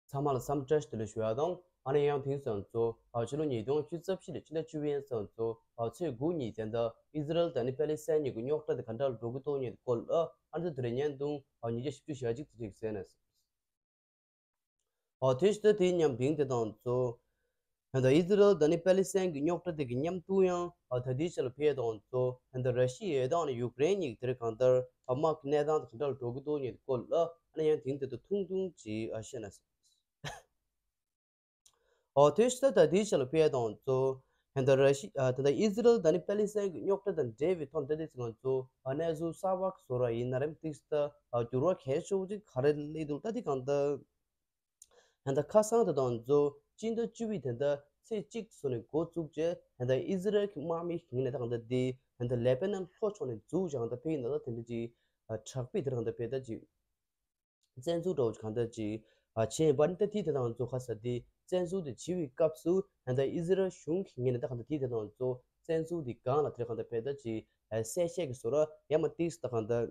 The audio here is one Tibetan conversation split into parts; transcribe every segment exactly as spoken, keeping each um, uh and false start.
ཚང་མ་ལ་འཚམས་འདྲི་བཀྲ་ཤིས་བདེ་ལེགས་ཞུ་ཡ་དང་། ཨ་ནི་ཡང་དེང་སང་ཚོ་ཨ་ཕྱི་ལོ་ཉིས་སྟོང་བཅུ་རྩ་བཞི་ལོའི་ཕྱི་ཟླ་བཅུ་པའི་ཚང་ཚོ་ཨ་ཚེས་དགུ་ཉིན་དེ་འདྲ་ཨི་ཟི་རལ་དང་ནི་པེ་ལི་སི་ཐན་གཉིས་ཀྱི་རྙོག་དྲ་དེ་ག་འདྲ་འགྲོ་གི་འདུག་ཉིན་སྐོར་ལ་ཨ་ནི་དེ་རིང་བརྙན་ཐུང་ཨ་ཉིས་བརྒྱ་བཞི་བཅུ་ཞེ་གཅིག་དེ་ཅིག་གསན་ན། ཨོ་དེ་ཕྱི་ཟླ་དེའི་མཉམ་དེང་དེ་དང་ཚོ། ཧན་ད་ཨི་ཟི་རལ་དང་ནི་པེ་ལི་སི་ཐན་གྱི་རྙོག་དྲ་དེ་གི་མཉམ་དུ་ཡང་ཨ་ད་ལྟའི་ཆ་ལ་ཕེབས་དང་ཚོ་ཧན་ད་ར་ཤི་ཡའི་དང་ནི་ཡུཀ་རེན་གཉིས་ཀྱི་དེར་གང་ལྟར་ཨ་དམག་གི་གནས་སྟངས་དེ་ག་འདྲ་འགྲོ་གི་འདུག་ཉིན་སྐོར་ལ་ཨ་ནི་ཡང་དེང་དེ་དུ་ཐུང་ཐུང་ཅིག་ཨ་བཤད་ན། ཨོ་དེ་ཕྱི་ཟླ་ད་ལྟའི་ཆ་ལ་ཕེབས་དང་ཚོ་ཧན་ད་ར་ཤི་ཨ་ད་ལྟ་ཨི་ཟི་རལ་དང་ནི་པེ་ལི་སི་ཐན་གྱི་རྙོག་དྲ་དང་འབྲེལ་བའི་ཐོག་ད་ལྟའི་ཚེ་ང་ཚོ་ཨ་གནས་ཚུལ་གསར་པ་བཟོ་ར་ཡིན་ན་རེམ་ཏིག་ད་ཨ་འགྱུར་བ་གལ་ཆེ་བོ་ཅིག་ག་རེ་སླེབས་འདུག་ད་དེ་གང་ལྟར། ཧན་ད་ཁ་སང་དེ་དང་ཚོ་སྤྱི་ཟླ་བཅུ་པའི་དེ་འདྲ་ཚེས་གཅིག་སོ་ནས་འགོ་བཙུགས་རྗེས་ཧན་ད་ཨི་ཟི་རལ་གྱི་དམག་མི་ཞིག་ནས་ད་གང་ལྟར་དེ་ཧན་ད་ལེ་པེ་ནན་ལྷོ་ཕྱོགས་ནས་འཛུགས་ཀྱང་ད་ཕེབས་ཡིན་ན་ད་དེ་འདྲ་ཅིག་དྲག་པོའི་དེར་གང་ལྟར་ཕེབས་ད་ཅིག་བཙན་འཛུལ་འདྲ་བོ་ཅིག་གང་ལྟར་ཅིག་བྱས་པ་ནི་ད་དེའི་དེ་དང་ཚོ་ཁ་ས་དེ་བཙན་འཛུལ་དེ་བྱེད་པའི་སྐབས་སུ་ཧན་ད་ཨི་ཟི་རལ་གཞུང་གི་ངོས་ནས་ད་གང་ལྟར་དེའི་དེ་དང་ཚོ་བཙན་འཛུལ་དེ་སྒང་ལ་དེར་གང་ལྟར་ཕེབས་ད་ཅིག་གསལ་བཤད་ཀྱི་བཟོ་འདྲ་ཡང་མ་ཏིག་ད་གང་ལྟར།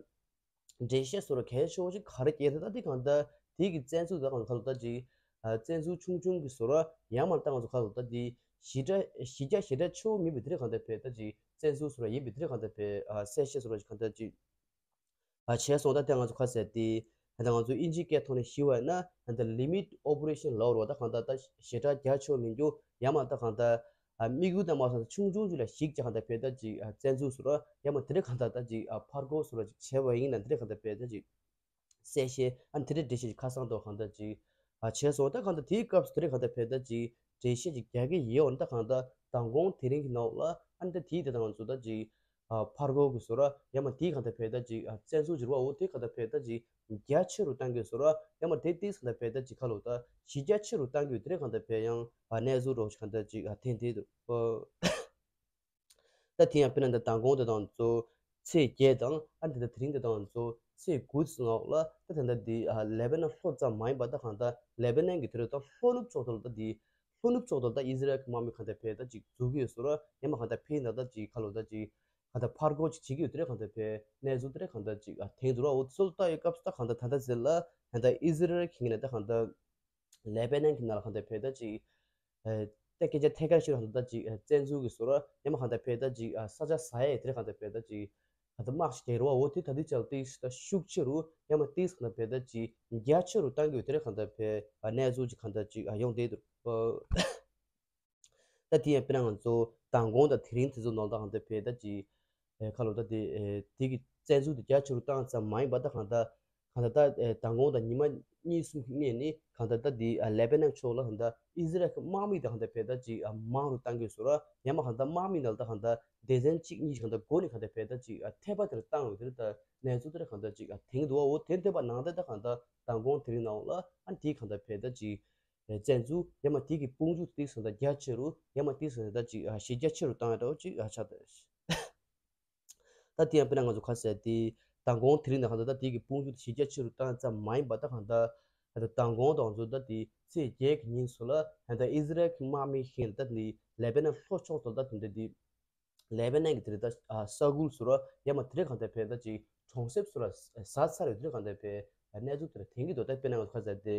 འགྲེལ་བཤད་བཟོ་འདྲ་གལ་ཆེ་བོ་ཞིག་ག་རེ་སྐྱེས་ད་ད་དེ་གང་ལྟར་དེ་གི་བཙན་འཛུལ་ད་གང་ལྟར་ད་ཅིག་ཨ་བཙན་འཛུལ་ཆུང་ཆུང་གི་བཟོ་འདྲ་ཡང་མ་ད་ང་ཚོ་ག་ལ་ད་དེ་ཞི་དྲག་གཞི་རྒྱ་ཞེ་དྲག་ཆེ་བོ་མིན་པའི་དེ་རེད་གང་ལྟར་བས་ད་ཅིག་བཙན་འཛུལ་བཟོ་འདྲ་ཡིན་པའི་དེ་རེད་གང་ལྟར་བས་ཨ་གསལ་བཤད་བཟོ་འདྲ་ཞིག་གང་ལྟར་ཅིག་ཨ་བྱས་སོང་ད་དེ་ང་ཚོ་ཁ་གསལ་དེ་ད་ང་ཚོ་ཨིན་ཇིའི་སྐད་ཐོག་ནས་ཞུ་བ་ཡིན་ན་ད་ལི་མིཊ་ཨོ་པ་རེ་ཤན་ལབ་རོགས་ད་གང་ལྟར་ད་ཞེ་དྲག་རྒྱ་ཆེ་བོ་མིན་རྒྱུ་ཡང་མ་ད་གང་ལྟར། ཨ་དམིགས་ཡུལ་དང་མ་སོང་ཆུང་ཆུང་ཅིག་ལ་གཞིགས་ཀྱང་གང་ལྟར་བས་ད་ཅིག་ཨ་བཙན་འཛུལ་བཟོ་འདྲ་ཡང་མ་དེ་འདྲ་གང་ལྟར་ད་ཅིག་ཨ་ཕར་རྒོལ་བཟོ་འདྲ་ཅིག་བྱས་པ་ཡིན་ན་དེ་འདྲ་གང་ལྟར་བས་ད་ཅིག་གསལ་བཤད་ཨ་དེ་འདྲ་འགྲེལ་བཤད་ཅིག་ཁ་སང་ཐོག་གང་ལྟར་ཅིག་ཨ་བྱས་སོང་ད་གང་ལྟར་དེའི་སྐབས་སུ་དེ་འདྲ་གང་ལྟར་བས་ད་ཅིག་འགྲེལ་བཤད་ཅིག་རྒྱག་གི་ཡོད་འོ་ན་ད་གང་ལྟར་མདང་དགོང་དེ་རིང་གི་ནང་ལ་ཨ་ནི་ད་དེའི་དེ་དང་ང་ཚོ་ད་ཅིག་ཨ་ཕར་རྒོལ་གྱི་བཟོ་འདྲ་ཡང་མ་དེའི་གང་ལྟར་བས་ད་ཅིག་ཨ་བཙན་འཛུལ་བྱེད་པ་འོ་དེ་གང་ལྟར་བས་ད་ཅིག་རྒྱ་ཆེ་རུ་བཏང་གི་བཟོ་འདྲ་ཡང་མ་དེ་དེའི་གང་ལྟར་བས་ད་ཅིག་ཁ་ལོ་ད་གཞི་རྒྱ་ཆེ་རུ་བཏང་གི་ཡོད་དེ་རེད་གང་ལྟར་བས་ཡང་ཨ་གནས་ཚུལ་རོགས་ཅིག་གང་ལྟར་ཅིག་ཨ་ཐེངས་དེ་དུ་ཨོ། ད་དེ་ཡང་དཔེར་ན་ད་མདང་དགོང་དེ་དང་ཚོ་ཚེས་བརྒྱད་དང་ཨ་ནི་དེ་ད་དེ་རིང་དེ་དང་ཚོ་ཚེས་དགུ་ཙམ་འོག་ལ་ད་དེ་འདྲ་དེ་ཨ་ལེ་པེ་ནན་ལྷོ་ཙམ་མ་ཡིན་པ་ད་གང་ལྟར་ལེ་པེ་ནན་གྱི་དེ་རུ་ད་ལྷོ་ནུབ་ཕྱོགས་དེ་ལ་ད་དེ་ལྷོ་ནུབ་ཕྱོགས་དེ་ལ་ད་ཨི་ཟི་རལ་གྱི་དམག་མི་གང་ལྟར་བས་ད་ཅིག་འཛུལ་གྱི་ཡོད་བཟོ་འདྲ་ཡང་མ་གང་ལྟར་ཕེབས་ན་ད་ཅིག་ཁ་ལོ་ད་ཅིག་གང་ལྟར་ཕར་རྒོལ་ཅིག་བྱེད་ཀྱི་ཡོད་དེ་རེད་གང་ལྟར་བས་གནས་ཚུལ་དེ་རེད་གང་ལྟར་ཅིག་ཨ་ཐེངས་དུ་ར་འོ་ཚོ་ལ་ལྟ་ཡོད་སྐབས་སུ་ད་གང་ལྟར་ད་ལྟ་ཟེར་ལ་ད་ལྟ་ཨི་ཟི་རལ་གྱི་ངོས་ནས་ད་གང་ལྟར། ལེ་པེ་ནན་གྱི་ནང་ལ་གང་ལྟར་བས་ད་ཅིག་ཨ་ད་སྐད་ཆ་ཐད་ཀར་ཤོད་གང་ལྟར་ད་ཅིག་ཨ་བཙན་འཛུལ་གྱི་བཟོ་འདྲ་ཡང་མ་གང་ལྟར་བས་ད་ཅིག་ཨ་ས་ཆ་ཟ་ཡས་དེ་རེད་གང་ལྟར་བས་ད་ཅིག་གང་ལྟར་དམག་ཞིག་རྒྱག་རོགས་འོ་དེ་ད་དེ་ཅག་ཏིས་ད་ཤུགས་ཆེ་རུ་ཡང་མ་ཏིས་གང་ལྟར་བས་ད་ཅིག་རྒྱ་ཆེ་རུ་བཏང་གི་ཡོད་དེ་རེད་གང་ལྟར་བས་ཨ་གནས་ཚུལ་ཅིག་གང་ལྟར་ཅིག་ཨ་ཡོང་བསྡད་འདུག་ད་དེ་ཡང་དཔེར་ན་ང་ཚོ་མདང་དགོང་དང་དེ་རིང་དེ་ཚོ་ནང་ལ་ད་གང་ལྟར་བས་ད་ཅིག་ཨེ་ཁ་ལོ་ད་དེ་ཨེ་དེ་གི་བཙན་འཛུལ་དེ་རྒྱ་ཆེ་རུ་བཏང་ཙམ་མ་ཡིན་པ་ད་གང་ལྟར་གང་ལྟར་ད་ཨེ་མདང་དགོང་དང་ཉི་མ་གཉིས་གསུམ་གི་སྔོན་ནས་གང་ལྟར་ད་དེ་ཨ་ལེ་པེ་ནན་ཕྱོགས་ལ་གང་ལྟར་ཨི་ཟི་རལ་གྱི་དམག་མི་དང་གང་ལྟར་བས་ད་ཅིག་ཨ་མང་རུ་བཏང་གི་ཡོད་བཟོ་འདྲ་ཡང་མ་གང་ལྟར་དམག་མི་ནང་ལ་ད་གང་ལྟར་སྡེ་ཚན་གཅིག་གཉིས་ཀྱིས་གང་ལྟར་འགོ་ནས་གང་ལྟར་བས་ད་ཅིག་ཨ་ཐད་པ་དེར་བཏང་ཡོད་དེ་ད་གནས་ཚུལ་དེར་གང་ལྟར་ཅིག་ཨ་དེང་དུ་བ་འོ་དེ་འཐད་པ་ནང་ལྟར་ད་གང་ལྟར་མདང་དགོང་དེ་རིང་ནང་ལ་ཨ་དེ་གང་ལྟར་བས་ད་ཅིག་བཙན་འཛུལ་ཡང་མ་དེ་གི་དཔུང་འཇུག་དེ་སོང་ད་རྒྱ་ཆེ་རུ་ཡང་མ་དེ་སོང་ད་ཅིག་ཨ་གཞི་རྒྱ་ཆེ་རུ་བཏང་ཡ་འདྲ་བོ་ཅིག་ཨ་ཆགས་ད། ད་དེ་ཡང་དཔེར་ན་ང་ཚོ་ཁ་གསལ་དེ་མདང་དགོང་དེ་རིང་ནས་གང་ལྟར་ད་དེ་གི་དཔུང་འཇུག་དེ་གཞི་རྒྱ་ཆེ་རུ་བཏང་ཙམ་མ་ཡིན་པ་ད་གང་ལྟར་ད་མདང་དགོང་དང་ཚོ་ད་དེ་ཚེས་བརྒྱད་ཀྱི་ཉིན་སུ་ལ་ད་ལྟ་ཨི་ཟི་རལ་གྱི་དམག་མི་ཤིག་ད་དེ་ལེ་པེ་ནན་ལྷོ་ཕྱོགས་སུ་ད་དེ་འདྲ་དེ། ལེ་པེ་ནན་གྱི་དེ་རེད་ད་ས་ཁུལ་སུ་ར་ཡང་མ་དེ་རེད་གང་ལྟར་བས་ད་ཅིག་གྲོང་གསེབ་སུ་ར་ཟ་ཚར་ཡོད་དེ་རེད་གང་ལྟར་བས་གནས་ཚུལ་དེ་ར་དེང་གི་དོ་ད་དཔེར་ན་ང་ཚོ་ཁ་ཟེར་ཏེ་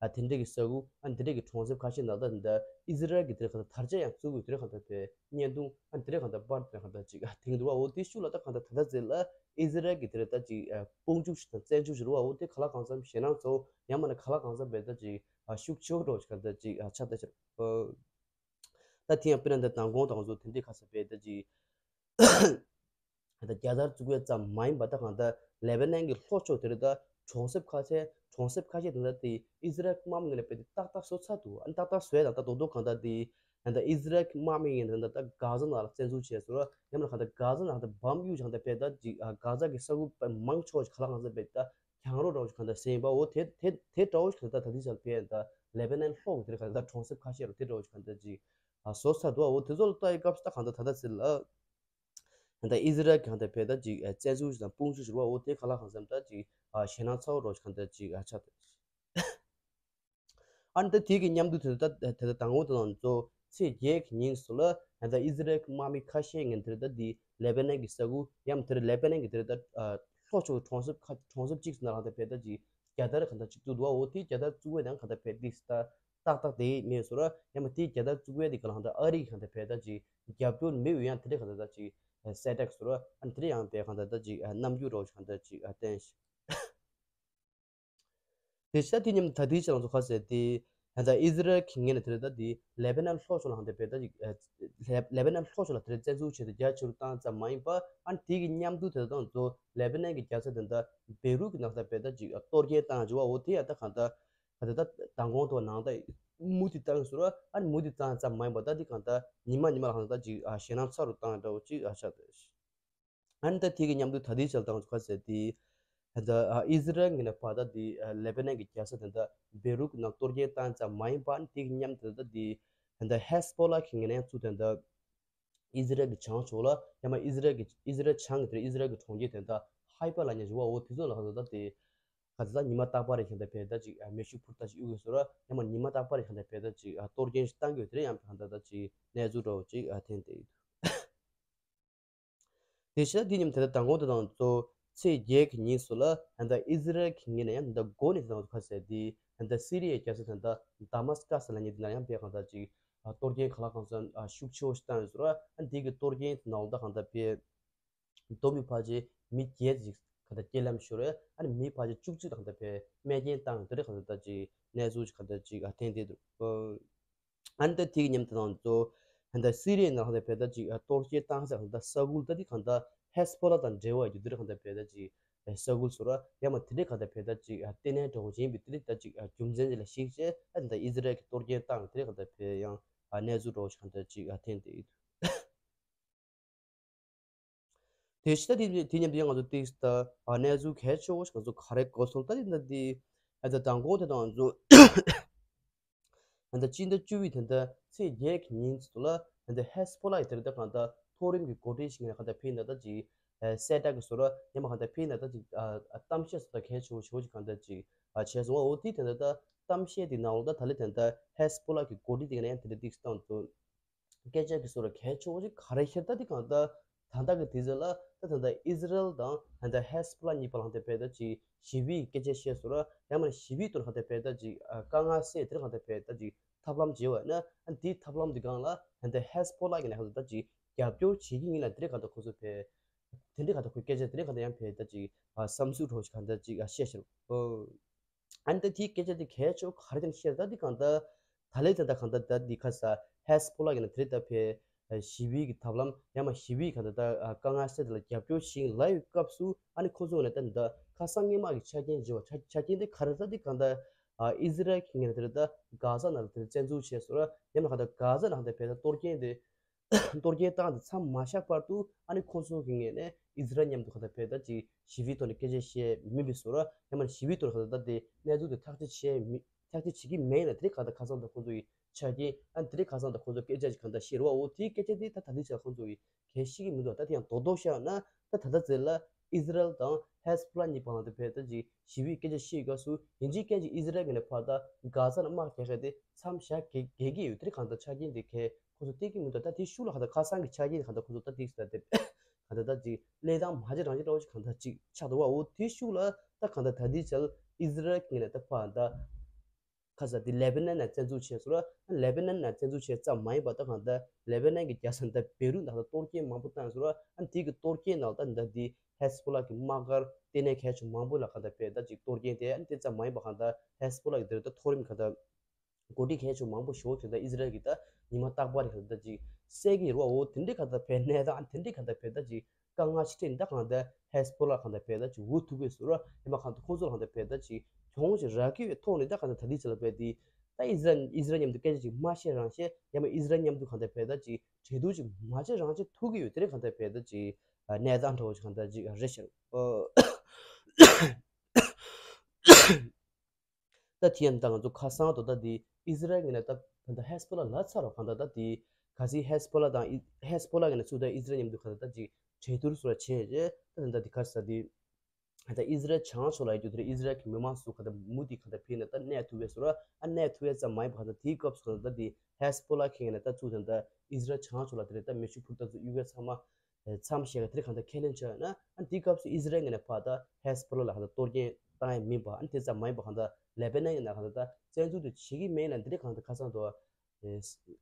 ཨ་དེ་འདྲས་ཀྱི་ས་ཁུལ་ཨ་འདི་འདྲས་ཀྱི་གྲོང་གསེབ་ཁ་ཤས་ནང་ད་འདི་ཨི་ཟི་རལ་གྱི་དེ་རེད་གང་ལྟར་དར་ཆ་ཡང་བཙུགས་ཡོད་དེ་རེད་གང་ལྟར་བས་བརྙན་ཐུང་ཨ་འདི་རེད་གང་ལྟར་པར་དེ་རེད་གང་ལྟར་ཅིག་ཨ་དེང་དུ་བ་འོ་དེ་ཤུགས་ལ་ད་གང་ལྟར་ད་ལྟ་ཟེར་ལ་ཨི་ཟི་རལ་གྱི་དེ་རེད་ད་ཅིག་ཨ་དཔུང་འཇུག་ཞིག་དང་བཙན་འཇུག་ཞིག་རུ་བ་འོ་དེ་ག་ལ་གང་འཚམ་ཞེད་སྣང་ཚོ་ཡང་མ་ན་ག་ལ་གང་འཚམ་བས་ད་ཅིག་ཨ་ཤུགས་ཆེ་བོ་འགྲོ་ཞིག་གང་ལྟར་ཅིག་ཨ་ཆགས་ད་ཤར། ད་དེ་ཡང་དཔེར་ན་འདི་མདང་དགོང་དང་ཚོ་དེ་འདྲའི་ཁ་ས་བས་ད་ཅི། ད་རྒྱ་དར་བཙུགས་ཡ་ཙམ་མ་ཡིན་པ་ད་གང་ལྟར་ལེ་བྷ་ནན་གྱི་ལྷོ་ཕྱོགས་དེ་རུ་ད་གྲོང་གསེབ་ཁ་ཤས་གྲོང་གསེབ་ཁ་ཤས་དེ་འདྲ་དེ་ཨི་ཟི་རལ་དམག་མི་ངོས་ནས་དཔེ་དེ་ཏག་ཏག་བཟོ་ཚར་འདུག་ཨ་ནི་ཏག་ཏག་བཟོས་ད་ད་རྡོག་རྡོག་གང་ལྟར་དེ་ད་ཨི་ཟི་རལ་དམག་མི་ངོས་ནས་ད་ད་གྷ་ཛ་ནང་ལ་བཙན་འཛུལ་བྱས་སོང་ར་ཡང་ན་གང་ལྟར་གྷ་ཛ་ནང་ད་བམ་གཡུག་བྱས་ད་དཔེ་ད་ཅིག་གྷ་ཛ་གི་ས་ཁུལ་དཔེ་མང་ཆེ་བ་ཞིག་ག་ལ་གང་ལྟར་དཔེ་ད། གྱང་རོ་འདྲ་བོ་ཞིག་གང་ལྟར་ཟེར་ཡིན་པ་འོ་དེ་དེ་དེ་འདྲ་བོ་ཞིག་གང་ལྟར་ད་ལྟའི་ཆར་བས་ད་ལེ་བྷ་ནན་ལྷོ་གི་དེར་གང་ལྟར་གྲོང་གསེབ་ཁ་ཤས་རུ་དེ་འདྲ་བོ་ཞིག་གང་ལྟར་ཅིག་ཨ་བཟོ་ཚར་འདུག་འོ་དེ་ཚོ་ལ་ལྟ་ཡི་སྐབས་སུ་ད་གང་ལྟར་ད་ལྟ་ཟེར་ལ་གང་ལྟར་ཨི་ཟི་རལ་གྱི་གང་ལྟར་བས་ད་ཅིག་བཙན་འཛུལ་ཞིག་དང་དཔུང་འཇུག་ཞིག་རུ་བ་འོ་དེ་ག་ལ་གང་འཚམ་ད་ཅིག་ཨ་ཞེད་སྣང་ཚ་བོ་འདྲ་བོ་ཞིག་གང་ལྟར་ཅིག་ཨ་ཆགས་ད། ཨ་ནི་ད་དེ་གི་མཉམ་དུ་དེ་ད་དེ་ད་དང་པོ་དེ་ལ་ཚོ་ཚེས་བརྒྱད་ཀྱི་ཉིན་སུ་ལ་ད་ལྟ་ཨི་ཟི་རལ་གྱི་དམག་མི་ཁ་ཤས་ངན་དེ་ད་དེ་ལེ་བྷ་ནན་གྱི་ས་ཁུལ་ཡང་དེ་ལེ་བྷ་ནན་གྱི་དེ་ད་ལྷོ་ཕྱོགས་གྲོང་གསེབ་ཁ་གྲོང་གསེབ་གཅིག་སུ་ན་ལ་ད་བས་ད་ཅིག་ རྒྱལ་དར་གང་ལྟར་ཅིག་བཙུགས་འདུག་བ། འོ་དེ་རྒྱལ་དར་བཙུགས་པའི་ནང་གང་ལྟར་བས་ཏིག་ད་ཏག་ཏག་དེ་མེད་སོ་ར། ཡང་མ་དེ་རྒྱལ་དར་བཙུགས་པའི་དེ་ག་ལ་གང་ལྟར་ཨ་རི་གི་གང་ལྟར་བས་ད་ཅིག་རྒྱབ་སྐྱོར་མེད་པའི་ཡང་དེ་འདྲ་གང་ལྟར་ད་ཅིག་གསལ་བསྒྲགས་སོ་ར། ཨ་ནི་དེ་འདྲ་ཡང་བས་གང་ལྟར་ད་ཅིག་རྣམ་འགྱུར་རོ་གང་ལྟར་ཅིག་བསྟན་ཤག་དེ་ཤ་དེ་མཉམ་ད་དེའི་ཆ་ལ་ཚོ་ཁ་ཟེར་དེ། ད་ཨི་ཟི་རལ་གྱི་ངོས་ནས་དེ་རེད། ད་དེ་ལེ་པ་ནན་ལྷོ་ཕྱོགས་ལ་ཧང་དེ་བས་ད་ཅིག་ལེ་པ་ནན་ལྷོ་ཕྱོགས་ལ་དེ་རེད། བཙན་འཛུལ་བྱས་ཏེ་རྒྱ་ཆེ་རུ་བཏང་ཙམ་མ་ཡིན་པ། ཨ་ནི་དེ་གི་མཉམ་དུ་དེ་དང་ཚོ་ལེ་པ་ནན་གྱི་རྒྱལ་ས་དེ་ད་བེ་རུག་གི་ནང་ད་བས་ད་ཅིག་གཏོར་སྐྱོན་བཏང་བྱས་བ། འོ་དེ་ཡང་ད་གང་ད་ག་དེ་ད་མདང་དགོང་ཐོག་ནང་ད་མུ་མཐུད་བཏང་ཟེར་བ། ཨ་ནི་མུ་མཐུད་བཏང་ཙམ་མ་ཡིན་པ། ད་དེ་གང་ད་ཉི་མ་ཉི་མ་ལ་ཧང་ད་ཅིག་ཞེད་སྣང་ཚ་རུ་བཏང་འདྲ་བོ་ཅིག་ཨ་ཤ་དེ། ཨ་ནི་ད་དེ་གི་མཉམ་དུ་ད་ལྟའི་ཆར་དང་ཁ་ཟེར་དེ། ད་ཨི་ཟི་རལ་ངོས་ནས་ཕར་ད་དེ་ལེ་པ་ནན་གྱི་རྒྱལ་ས་དེ་ད་བེ་རུག་ནང་གཏོར་སྐྱོན་བཏང་ཙམ་མ་ཡིན་པ། ཨ་ནི་དེ་གི་མཉམ་དུ་ད་དེ་ད་ཧེ་སི་བྷོ་ལ་གི་ངོས་ནས་ཚུར་དེ་ད་ཨི་ཟི་རལ་གྱི་བྱང་ཕྱོགས་ལ་ཡང་མ་ཨི་ཟི་རལ་གྱི་ཨི་ཟི་རལ་བྱང་གི་དེ་ཨི་ཟི་རལ་གྱི་གྲོང་ཁྱེར་དེ་ད་ཧའི་པ་ལ་ཉེ་ཞུ་བ། འོ་དེ་ཚོ་ལ་ད་ད་དེ་ག་ད་ད་ཉི་མ་རྟག་པར་རེ་གང་ད་བས་ད་ཅིག་མེ་ཤུགས་འཕུར་ཐག་ཅིག་གཡུག་གི་ཟེར་བ། ཡང་མ་ཉི་མ་རྟག་པར་རེ་གང་ད་བས་ད་ཅིག་གཏོར་སྐྱོན་ཞིག་བཏང་གི་ཡོད། དེ་རེད། ཡང་གང་ད་ད་ཅིག་གནས་ཚུལ་འདྲ་བོ་ཅིག་ཐོན་བསྡད་ཡོད། དེ་བཞིན་དེ་མཉམ་དེ་ལྟར་མདང་དགོང་དེ་དང་གཙོ་ཚེས་བརྒྱད་ཀྱི་ཉིན་སུ་ལ་ད་ལྟ་ཨི་ཟི་རལ་གྱི་ངོས་ནས་ཡང་ད་ལྟ་འགོ་ནས་དེ་དང་ཁ་གསལ་དེ་ད་ལྟ་སི་རི་ཡའི་རྒྱལ་ས་ད་ལྟ་དཱ་མཱ་སི་ཀ་སི་ལ་ཉེ་དེ་ན་ཡང་བས་གང་ལྟར་ཅིག་གཏོར་སྐྱོན་ག་ལ་གང་འཚམ་ཤུགས་ཆེ་བོ་ཞིག་བཏང་ཡོད་ཟེར་བ། ཨ་ནི་དེ་གི་གཏོར་སྐྱོན་དེ་ནང་ལ་ད་གང་ལྟར་བས་སྡོད་མི་ཕལ་ཆེར་མི་བརྒྱད་ཅིག་གང་ལྟར་རྐྱེན་ལམ་ཤོར་བས། ཨ་ནི་མི་ཕལ་ཆེར་བཅུ་གཅིག་ད་གང་ལྟར་བས་རྨས་སྐྱོན་བཏང་ཡོད། དེ་འདྲ་གང་ལྟར་ད་ཅིག་གནས་ཚུལ་ཅིག་གང་ལྟར་ཅིག་ཐོན་བསྡད་འདུག་ཨ་ནི་ད་དེ་གི་མཉམ་དུ་དང་གཙོ་ད་ལྟ་སི་རི་ཡའི་ནང་ལ་བས་ད་ཅིག་གཏོར་སྐྱོན་བཏང་ས་གང་ལྟར་ས་ཁུལ་ད་དེ་གང་ལྟར་ཧེ་སི་བྷོ་ལ་དང་འབྲེལ་བ་ཡོད་དེ་འདྲ་གང་ལྟར་བས་ད་ཅིག་ས་ཁུལ་སུ་ར། ཡང་མ་དེ་འདྲ་གང་ལྟར་བས་ད་ཅིག་ལྟེ་གནས་འདྲ་བོ་ཅིག་ཡིན་པའི་དེ་འདྲ་ད་ཅིག་རྒྱུ་མཚན་ཅིག་ལ་གཞིགས་བྱས། ཨ་ནི་ད་ཨི་ཟི་རལ་གྱི་གཏོར་སྐྱོན་བཏང་དེ་འདྲ་གང་ལྟར་བས་ཡང་གནས་ཚུལ་འདྲ་བོ་ཅིག་གང་ལྟར་ཅིག་ཐོན་བསྡད་ཡོད། དེ་བཞིན་ད་དེ་དེ་མཉམ་དུ་ཡང་ང་ཚོ་ཏིག་ད་གནས་ཚུལ་གལ་ཆེ་བོ་ཞིག་ང་ཚོ་ག་རེ་གོ་སོང་། ད་དེ་ད་དེ་ད་ལྟ་མདང་དགོང་དེ་དང་ང་ཚོ་ད་ལྟ་སྤྱི་ཟླ་བཅུ་པའི་ད་ལྟ་ཚེས་བརྒྱད་ཀྱི་ཉིན་ཚོ་ལ་ད་ལྟ་ཧེ་སི་བྷོ་ལ་ཡི་དེ་ད་གང་ལྟར་མཐོ་རིམ་གྱི་འགོ་ཁྲིད་ཞིག་ནས་གང་ལྟར་ཕེབས་ན་ད་ཅིག་གསལ་བསྒྲགས་ཀྱི་བཟོ་འདྲ། ཡང་མ་གང་ལྟར་ཕེབས་ན་ད་ཅིག་གཏམ་བཤད་སོགས་ད་གལ་ཆེ་བོ་ཆེ་བོ་ཞིག་གང་ལྟར་ཅིག་བྱས་སོང་བ། འོ་དེ་ད་ལྟ་གཏམ་བཤད་དེ་ནང་ལ་ད་ད་ལྟ་ད་ལྟ་ཧེ་སི་བྷོ་ལ་གི་འགོ་ཁྲིད་དེ་ནས་ཡང་དེ་འདྲ་ཏིག་བཏང་ཚོ། སྐད་ཆ་གི་སོ་ར་གལ་ཆེ་བོ་ཞིག་ག་རེ་ཤར་ད་དེ་གང་ལྟར་ད་ལྟ་གི་དུས་ཚོད་ལ་ད་ད་ལྟ་ཨི་ཟི་རལ་དང་ད་ལྟ་ཧེ་སི་བྷོ་ལ་གཉིས་བར་ལ་ད་བས་ད་ཅིག་ཞི་བའི་སྐད་ཆ་བཤད་སོ་ར། ཡང་མ་ཞི་བའི་ཐོག་ལ་ད་བས་ད་ཅིག་དཀའ་ངལ་སེལ་དེ་གང་ལྟར་བས་ད་ཅིག་ཐབས་ལམ་བྱེད་བ་ན། ཨ་དེའི་ཐབས་ལམ་དེ་སྒང་ལ་ད་ལྟ་ཧེ་སི་བྷོ་ལ་གི་ནས་གང་ལྟར་ད་ཅིག་རྒྱབ་སྐྱོར་བྱེད་ཀྱི་ཡིན་ལ་དེ་གང་ལྟར་ཁོ་ཚོ་བས་དེ་འདྲ་གང་ལྟར་ཁོའི་སྐད་ཆ་དེ་འདྲ་གང་ལྟར་ཡང་བས་ད་ཅིག་བསམ་ཚུལ་འདྲ་བོ་ཞིག་གང་ལྟར་ཅིག་བཤད་ཤར། ཨ་ནི་ད་དེའི་སྐད་ཆ་དེ་གལ་ཆེ་བོ་ག་རེ་དེ་བཤད་ད་དེ་གང་ལྟར་ད་ལས་དེ་ད་གང་ལྟར་ད་འདི་ཁ་ས་ཧེ་སི་བྷོ་ལ་གི་ནས་དེ་རེད་ད་བས་ཞི་བའི་གི་ཐབས་ལམ་ཡང་མ་ཞི་བའི་གང་ལྟར་ད་དཀའ་ངལ་སེལ་དེ་ལ་རྒྱབ་སྐྱོར་ཞིག་ལབ་ཡོད་སྐབས་སུ། ཨ་ནི་ཁོ་ཚོ་ནས་ད་འདི་ཁ་སང་སྔོན་མ་གི་ཆ་རྐྱེན་བརྗེ་བ་ཆ་ཆ་རྐྱེན་དེ་ག་རེ་ད་དེ་གང་ལྟར་ཨི་ཟི་རལ་གི་ངོས་ནས་དེ་རེད་ད་གྷ་ཟ་ནང་ལ་དེ་བཙན་འཛུལ་བྱས་སོ་ར། ཡང་མ་གང་ལྟར་གྷ་ཟ་ནང་ད་བས་ད་གཏོར་སྐྱོན་དེ་གཏོར་སྐྱོན་བཏང་དེ་མཚམས་མ་བཞག་བར་དུ། ཨ་ནི་ཁོང་ཚོ་གི་ངོས་ནས་ཨི་ཟི་རལ་མཉམ་དུ་གང་ལྟར་བས་ད་ཅིག་ཞི་བའི་ཐོག་ནས་སྐད་ཆ་བཤད་མིན་པའི་བཟོ་འདྲ། ཡང་མ་ཞི་བའི་ཐོག་ནས་གང་ལྟར་ད་དེ་གནས་ཚུལ་དེ་ཐག་གཅོད་བྱས་མི་ཐག་གཅོད་བྱེད་ཀྱི་མེད་ན། དེ་རིང་གང་ལྟར་ཁ་སང་ད་ཁོང་ཚོ་ཡི་ཆ་རྐྱེན། ཨ་དེ་རིང་ཁ་སང་ད་ཁོང་ཚོ་སྐད་ཆ་ཅིག་གང་ལྟར་བཤད་རེད་བ། འོ་དེའི་སྐད་ཆ་དེ་ད་ད་ལྟའི་ཆར་ཁོང་ཚོ་ཡི་གལ་ཤེས་ཀྱི་མི་འདུག་ད་དེ་ཡང་རྡོག་རྡོག་བཤད་ན་ད་ད་ལྟ་ཚེ་ལ་ཨི་ཟི་རལ་དང་ཧེ་སི་བྷོ་ལ་གཉིས་བར་ལ་ད་བས་ད་ཅིག་ཞི་བའི་སྐད་ཆ་བཤད་སྐབས་སུ་ཡིན་གཅིག་རྐྱང་གཅིག་ཨི་ཟི་རལ་གྱི་ནས་ཕར་ད་གྷ་ཟ་ནས་དམག་རྒྱག་མཁན་དེ་མཚམས་བཞག་གེ་གེ་གི་ཡོད། དེ་རིང་གང་ལྟར་ཆ་རྐྱེན་དེ་གལ་ཁོ་ཚོ་སྟེར་གྱི་མི་འདུག་ད་དེ་ཤུགས་ལ་གང་ལྟར་ཁ་སང་གི་ཆ་རྐྱེན་དེ་གང་ལྟར་ཁོ་ཚོ་ད་ཏིག་ད་དེ་གང་ལྟར་ད་ཅིག་ལས་སྟངས་མ་བྱེད་རང་བྱེད་འདྲ་བོ་ཞིག་གང་ལྟར་ཅིག་ཆགས་འདུག་བ། འོ་དེ་ཤུགས་ལ་ད་གང་ལྟར་ད་ལྟའི་ཆར་ཨི་ཟི་རལ་གྱི་ནས་ད་ཕར་ད་ཁ་ས་དེ་ལེ་བྷ་ནན་ནས་བཙན་འཛུལ་བྱས་སོ་ར། ལེ་བྷ་ནན་ནས་བཙན་འཛུལ་བྱས་ཙམ་མ་ཡིན་པ་ད་གང་ལྟར་ལེ་བྷ་ནན་གྱི་རྒྱལ་ས་ད་བེ་རུད་ནང་ད་གཏོར་སྐྱོན་མང་པོ་བཏང་སོ་ར། ཨ་དེ་གི་གཏོར་སྐྱོན་ནང་ད་ད་དེ་ཧེ་སི་བྷོ་ལ་གི་དམག་སྒར་ལྟེ་གནས་གལ་ཆེ་མང་པོ་ལ་གང་ལྟར་བས་ད་ཅིག་གཏོར་སྐྱོན་དེ། ཨ་དེ་ཙམ་མ་ཡིན་པ་གང་ལྟར་ཧེ་སི་བྷོ་ལ་གི་དེར་ད་མཐོ་རིམ་གང་ལྟར་འགོ་ཁྲིད་གལ་ཆེ་མང་པོ་ཞིག་དེ་ད་ཨི་ཟི་རལ་གྱི་ད་ཉི་མ་རྟག་པར་གང་ལྟར་ཅིག་བསད་ཀྱི་ཡོད་རེད་བ། འོ་དེ་འདྲའི་གང་ལྟར་བས་གནས་སྟངས་དེ་འདྲའི་གང་ལྟར་བས་ད་ཅིག་དཀའ་ངལ་ཆེ་ཕྲན་ད་གང་ལྟར་ཧེ་སི་བྷོ་ལ་གང་ལྟར་བས་ད་ཅིག་འུ་ཐུག་གི་ཟེར་ར། ཡང་མ་གང་ལྟར་ཁོང་ཚོ་ལ་གང་ལྟར་བས་ད་ཅིག་གྱོང་ཞིག་རག་གི་ཡོད་ཐོག་ནས་ད་གང་ལྟར་ད་ལྟའི་ཆ་ལ་བས་དེ་ད་ཨི་ཟི་རལ་ཨི་ཟི་རལ་མཉམ་དུ་སྐད་ཆ་ཅིག་མ་བཤད་རང་བཤད། ཡང་མ་ཨི་ཟི་རལ་མཉམ་དུ་གང་ལྟར་བས་ད་ཅིག་གྲོས་བསྡུར་ཅིག་མ་བྱེད་རང་བྱེད་ཐུག་གི་ཡོད། དེ་རིང་གང་ལྟར་བས་ད་ཅིག་གནས་སྟངས་འདྲ་བོ་ཅིག་གང་ལྟར་ཅིག་རེད་ཤག་ད་དེ་ཡང་ད་ང་ཚོ་ཁ་སང་དུ་ད་དེ་ཨི་ཟི་རལ་ངོས་ནས་ད་ད་ཧེ་སི་བྷོ་ལ་ལབ་ཚར་རོ། གང་ལྟར་ད་དེ་གལ་སྲིད་ཧེ་སི་བྷོ་ལ་དང་ཨི་ཧེ་སི་བྷོ་ལ་ངོས་ནས་ཚུར་ད་ཨི་ཟི་རལ་མཉམ་དུ་གང་ལྟར་ད་ཅིག་གྲོས་བསྡུར་སོགས་ལ་བྱས་རྗེས་ད་ད་དེ་ག་ས་དེ་ད་ཨི་ཟི་རལ་བྱང་ཕྱོགས་ལ་ཡོད་རྒྱུ་དེ་རེད། ཨི་ཟི་རལ་གྱི་མི་མང་ཚོ་གང་ལྟར་མུ་མཐུད་གང་ལྟར་ཕེབས་ནས་ད་གནས་ཐུབ་པའི་བཟོ་འདྲ། ཨ་གནས་ཐུབ་པའི་ཙམ་མ་ཡིན་པ་གང་ལྟར་དེའི་སྐབས་སུ་གང་ལྟར་ད་དེ་ཧེ་སི་བྷོ་ལ་གི་ངོས་ནས་ད་ཚུར་ད་ཨི་ཟི་རལ་བྱང་ཕྱོགས་ལ་དེ་རེད་ད་མེ་ཤུགས་འཕུར་མདའ་ཚོ་གཡུག་མཁན་ཚང་མ་མཚམས་བཞག་གི་དེ་རེད། གང་ལྟར་ཁས་ལེན་བྱས་ན། ཨ་དེའི་སྐབས་སུ་ཨི་ཟི་རལ་ངོས་ནས་ཕར་ད་ཧེ་སི་བྷོ་ལ་ལ་གང་ལྟར་གཏོར་སྐྱོན་ བཏང་ཡ་མིན་པ། ཨ་ནི་དེ་ཙམ་མ་ཡིན་པ་གང་ལྟར་ལེ་པེ་ནན་གྱི་ནང་གང་ལྟར་ད་བཙན་འཛུལ་དེ་བྱེད་ཀྱི་མེད་ན་འདི་འདྲ་གང་ལྟར་ཁ་སང་དུ་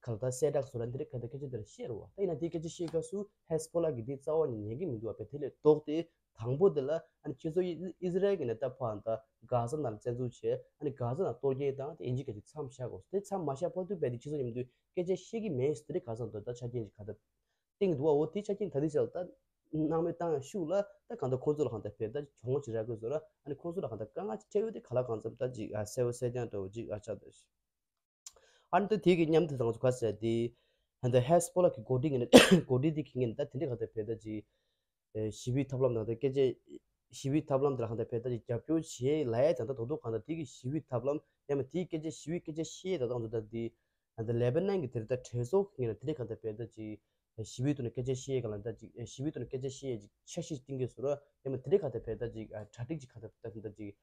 གང་ལྟར་གསལ་བསྒྲགས་སུ་ལ་འདི་འདྲ་གང་ལྟར་སྐད་ཆ་དེ་འདྲ་བཤད་རེད་བ། ད་ཡིན་ན་དེའི་སྐད་ཆ་བཤད་སྐབས་སུ་ཧེ་སི་བྷོ་ལ་གིས་དེ་རྩ་བ་ནས་ཉན་གྱི་མི་འདུག་བ། བས་དེ་ལས་ལྡོག་སྟེ། དང་པོ་དེ་ལ་ཨ་ནི་ཁྱེད་ཚོ་ཨི་ཨི་ཟི་རལ་གྱི་ནས་ད་ཕར་ད་གྷ་ཟ་ནང་ལ་བཙན་འཛུལ་བྱས། ཨ་ནི་གྷ་ཟ་ནང་གཏོར་སྐྱོན་དང་དེ་ཡིན་གཅིག་མིན་གཅིག་མཚམས་བཞག་དགོས། དེ་མཚམས་མ་བཞག་བར་དུ་བས་དེ་ཁྱེད་ཚོ་མཉམ་དུ་སྐད་ཆ་བཤད་ཀྱི་མེད་ཟེར། དེ་གྷ་ཟ་ནང་དུ་ད་ཆ་རྐྱེན་ཅིག་ག་ད་སྟེང་དུ་བ། འོ་དེ་ཆ་རྐྱེན་ད་དེ་ཆ་ལ་ད་སྣང་མེད་བཏང་ཡ་ཤུགས་ལ་ད་གང་ལྟར་ཁོང་ཚོ་ལ་གང་ལྟར་བས་ད་གྱོང་ཅིག་རག་དགོས་བཟོ་ར། ཨ་ནི་ཁོང་ཚོ་ལ་གང་ལྟར་དཀའ་ངལ་ཅིག་འཕྲད་ཡོད། དེ་ག་ལ་གང་འཚམ་ད་ཅིག་ཨ་གསལ་བོ་གསལ་རྐྱང་འདྲ་བོ་ཅིག་ཨ་ཆགས་འདུག། ཨ་ནི་ད་དེ་གི་མཉམ་དུ་ད་ང་ཚོ་ག་ཟེར་དེ། ད་ལྟ་ཧེ་སི་བྷོ་ལ་གི་འགོ་ཁྲིད་ཀྱི་ནས་འགོ་ཁྲིད་དེ་གི་ངས་ད་དེ་འདྲ་གང་ལྟར་བས་ད་ཅིག་ཨེ་ཞི་བའི་ཐབས་ལམ་དང་ད་སྐད་ཆ། ཞི་བའི་ཐབས་ལམ་དེ་ལ་གང་ལྟར་བས་ད་ཅིག་རྒྱབ་སྐྱོར་བྱེད་ལ་ཡ་ད་ལྟ་རྡོག་རྡོག་གང་ལྟར་དེ་གི་ཞི་བའི་ཐབས་ལམ་ཡང་མ་དེའི་སྐད་ཆ་ཞི་བའི་སྐད་ཆ་བཤད་ད་ལྟ་ང་ཚོ་ད་དེ། ད་ལྟ་ལེ་པེ་ནན་གྱི་དེ་རེད་ད་གྲོས་ཚོགས་ཀྱི་ངོས་ནས་དེ་རེད་གང་ལྟར་བས་ད་ཅིག་ཞི་བའི་ཐོག་ནས་སྐད་ཆ་བཤད་གང་ལ་ད་ཅིག་ཞི་བའི་ཐོག་ནས་སྐད་ཆ་བཤད་ཅིག་འཆར་གཞི་ཅིག་བཏིང་གི་བཟོ་ར། ཡང་མ་དེ་རེད་གང་ལྟར་བས་ད་ཅིག་གྲ་སྒྲིག་ཅིག་གང་ལྟར་ད་ད་ཅིག་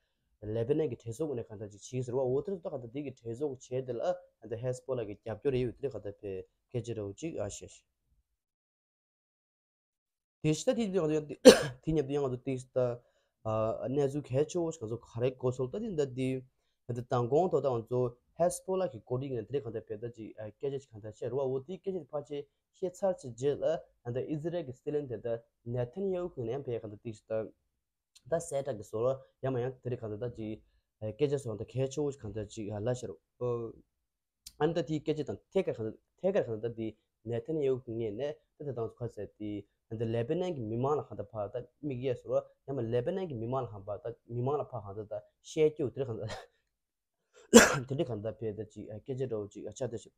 ལེ་པེ་ནན་གྱི་གྲོས་ཚོགས་ངོས་ནས་གང་ལྟར་ཅིག་བྱེད་ཀྱི་བཟོ་ར་བ། འོ་དེ་རེད་ད་གང་ལྟར་དེ་གི་གྲོས་ཚོགས་བྱས་དེ་ལ་ད་ཧེ་སི་བྷོ་ལ་གི་རྒྱབ་སྐྱོར་རེ་ཡོད། དེ་རེད་གང་ལྟར་བས་སྐད་ཆ་འདྲ་བོ་ཅིག་ཨ་བཤད་ཤག། དེ་ཕྱི་ད་དེ་དེ་དེ་མཉམ་དུ་ཡང་ང་ཚོ་ཏིག་ད་གནས་ཚུལ་གལ་ཆེ་བོ་ཞིག་ང་ཚོ་ག་རེ་གོ་སོང་ད་དེ་ད་དེ་ད་དེ་མདང་དགོང་ཐོག་ད་ང་ཚོ་ཧེ་སི་བྷོ་ལ་གི་འགོ་ཁྲིད་ངོས་ནས་དེ་རེད་གང་ལྟར་བས་ད་ཅིག་སྐད་ཆ་ཞིག་གང་ལྟར་བཤད་རེད་བ། འོ་དེ་སྐད་ཆ་དེ་ཕལ་ཆེར་བཤད་ཚར་ཚར་རྗེས་ལ་ད་ཨི་ཟི་རལ་གྱི་སྲིད་བློན་དེ་ད་ནེ་ཐན་ཡ་ཧུ་གི་ནས་ཡང་བས་གང་ལྟར་ཏིག་ད་ད་གསལ་བསྒྲགས་ཀྱི་བཟོ་ལ་ཡང་མ་ཡང་དེ་རེད་གང་ལྟར་ད་ཅིག་སྐད་ཆ་སོང་ད་གལ་ཆེ་བོ་ཞིག་གང་ལྟར་ཅིག་ལབ་ཤར། ཨ་ནི་ད་དེའི་སྐད་ཆ་དང་ཐད་ཀར་གང་ཐད་ཀར་གང་ད་དེ་ནེ་ཐན་ཡ་ཧུ་གི་ངོས་ནས་ད་དེ་དང་ཁ་ཟེར་དེ་ད་ལེ་པེ་ནན་གྱི་མི་མང་ལ་གང་ད་ཕར་ད་དམིགས་ཡས་སོ་ར། ཡང་མ་ལེ་པེ་ནན་གྱི་མི་མང་ལ་གང་ཕར་ད་མི་མང་ལ་ཕར་གང་ད་ད་བཤད་རྒྱུ་དེ་གང་ད་དེ་འདྲ་གང་ད་བས་ད་ཅིག་སྐད་ཆ་འདྲ་བོ་ཅིག་ཆགས་ད་ཞིག།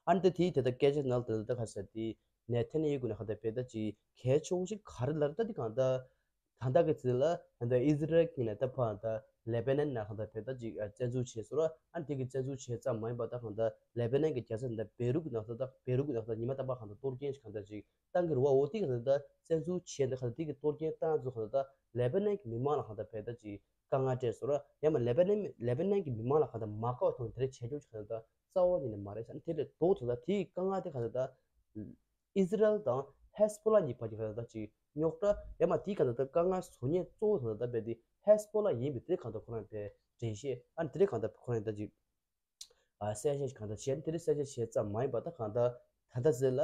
ཨ་ནི་ད་དེའི་དེ་ད་སྐད་ཆ་ནང་ད་ད་ཁ་ཟེར་དེ་ནེ་ཐན་ཡ་ཧུ་གི་ནས་གང་ད་བས་ད་ཅིག་གལ་ཆེ་བོ་ཞིག་ག་རེ་ལབ་ད་དེ་གང་ད། ད་ལྟ་གི་ཚེ་ལ་ད་ལྟ་ཨི་ཟི་རལ་གྱི་ནས་ད་ཕར་ད་ལེ་པེ་ནན་ནང་གང་ད་བས་ད་ཅིག་བཙན་འཛུལ་བྱས་སོ་ར། ཨ་ནི་དེ་གི་བཙན་འཛུལ་བྱས་ཙམ་མ་ཡིན་པ་ད་གང་ད་ལེ་པེ་ནན་གྱི་རྒྱལ་ས་ད་བེ་རུག་ནང་ད་ད་བེ་རུག་ནང་ད་ཉི་མ་རྟག་པར་གང་ད་གཏོར་སྐྱོན་ཞིག་གང་ད་ཅིག་བཏང་གི་རེད་བ། འོ་དེ་གང་ད་བཙན་འཛུལ་བྱས་ད་གང་ད་དེ་གི་གཏོར་སྐྱོན་བཏང་ཚོ་གང་ད་ལེ་པེ་ནན་གྱི་མི་མང་ལ་གང་ད་བས་ད་ཅིག་དཀའ་ངལ་སྤྲད་སོ་ར། ཡང་མ་ལེ་པེ་ནན་ལེ་པེ་ནན་གྱི་མི་མང་ལ་གང་ད་མ་དགའ་བ་ཐོག་ནས་དེ་འདྲ་བྱས་རྒྱུ་ཞིག་གང་ད་རྩ་བ་ཉིད་ནས་མ་རེད་ཤག། ཨ་ནི་དེ་ལས་ལྡོག་ད་ད་དེ་གི་དཀའ་ངལ་དེ་གང་ད་ད། ཨི་ཟི་རལ་དང་ཧེ་སི་བྷོ་ལ་གཉིས་བར་གྱི་ག་ད་ཅིག་རྙོག་དྲ་ཡང་མ་དེའི་ག་ད་ད་དཀའ་ངལ་བཟོ་མཁན་གཙོ་བོ་ད་ད་བས་དེ་ཧེ་སི་བྷོ་ལ་ཡིན་པའི་དེ་གང་ད་ཁོ་རང་བས་འགྲེལ་བཤད། ཨ་ནི་དེ་གང་ད་ཁོ་རང་ད་ཅིག་ཨ་གསལ་བཤད་གང་ད་བྱས། དེ་གསལ་བཤད་བྱས་ཙམ་མ་ཡིན་པ་ད་གང་ད་ད་ད་ཟེར་ལ་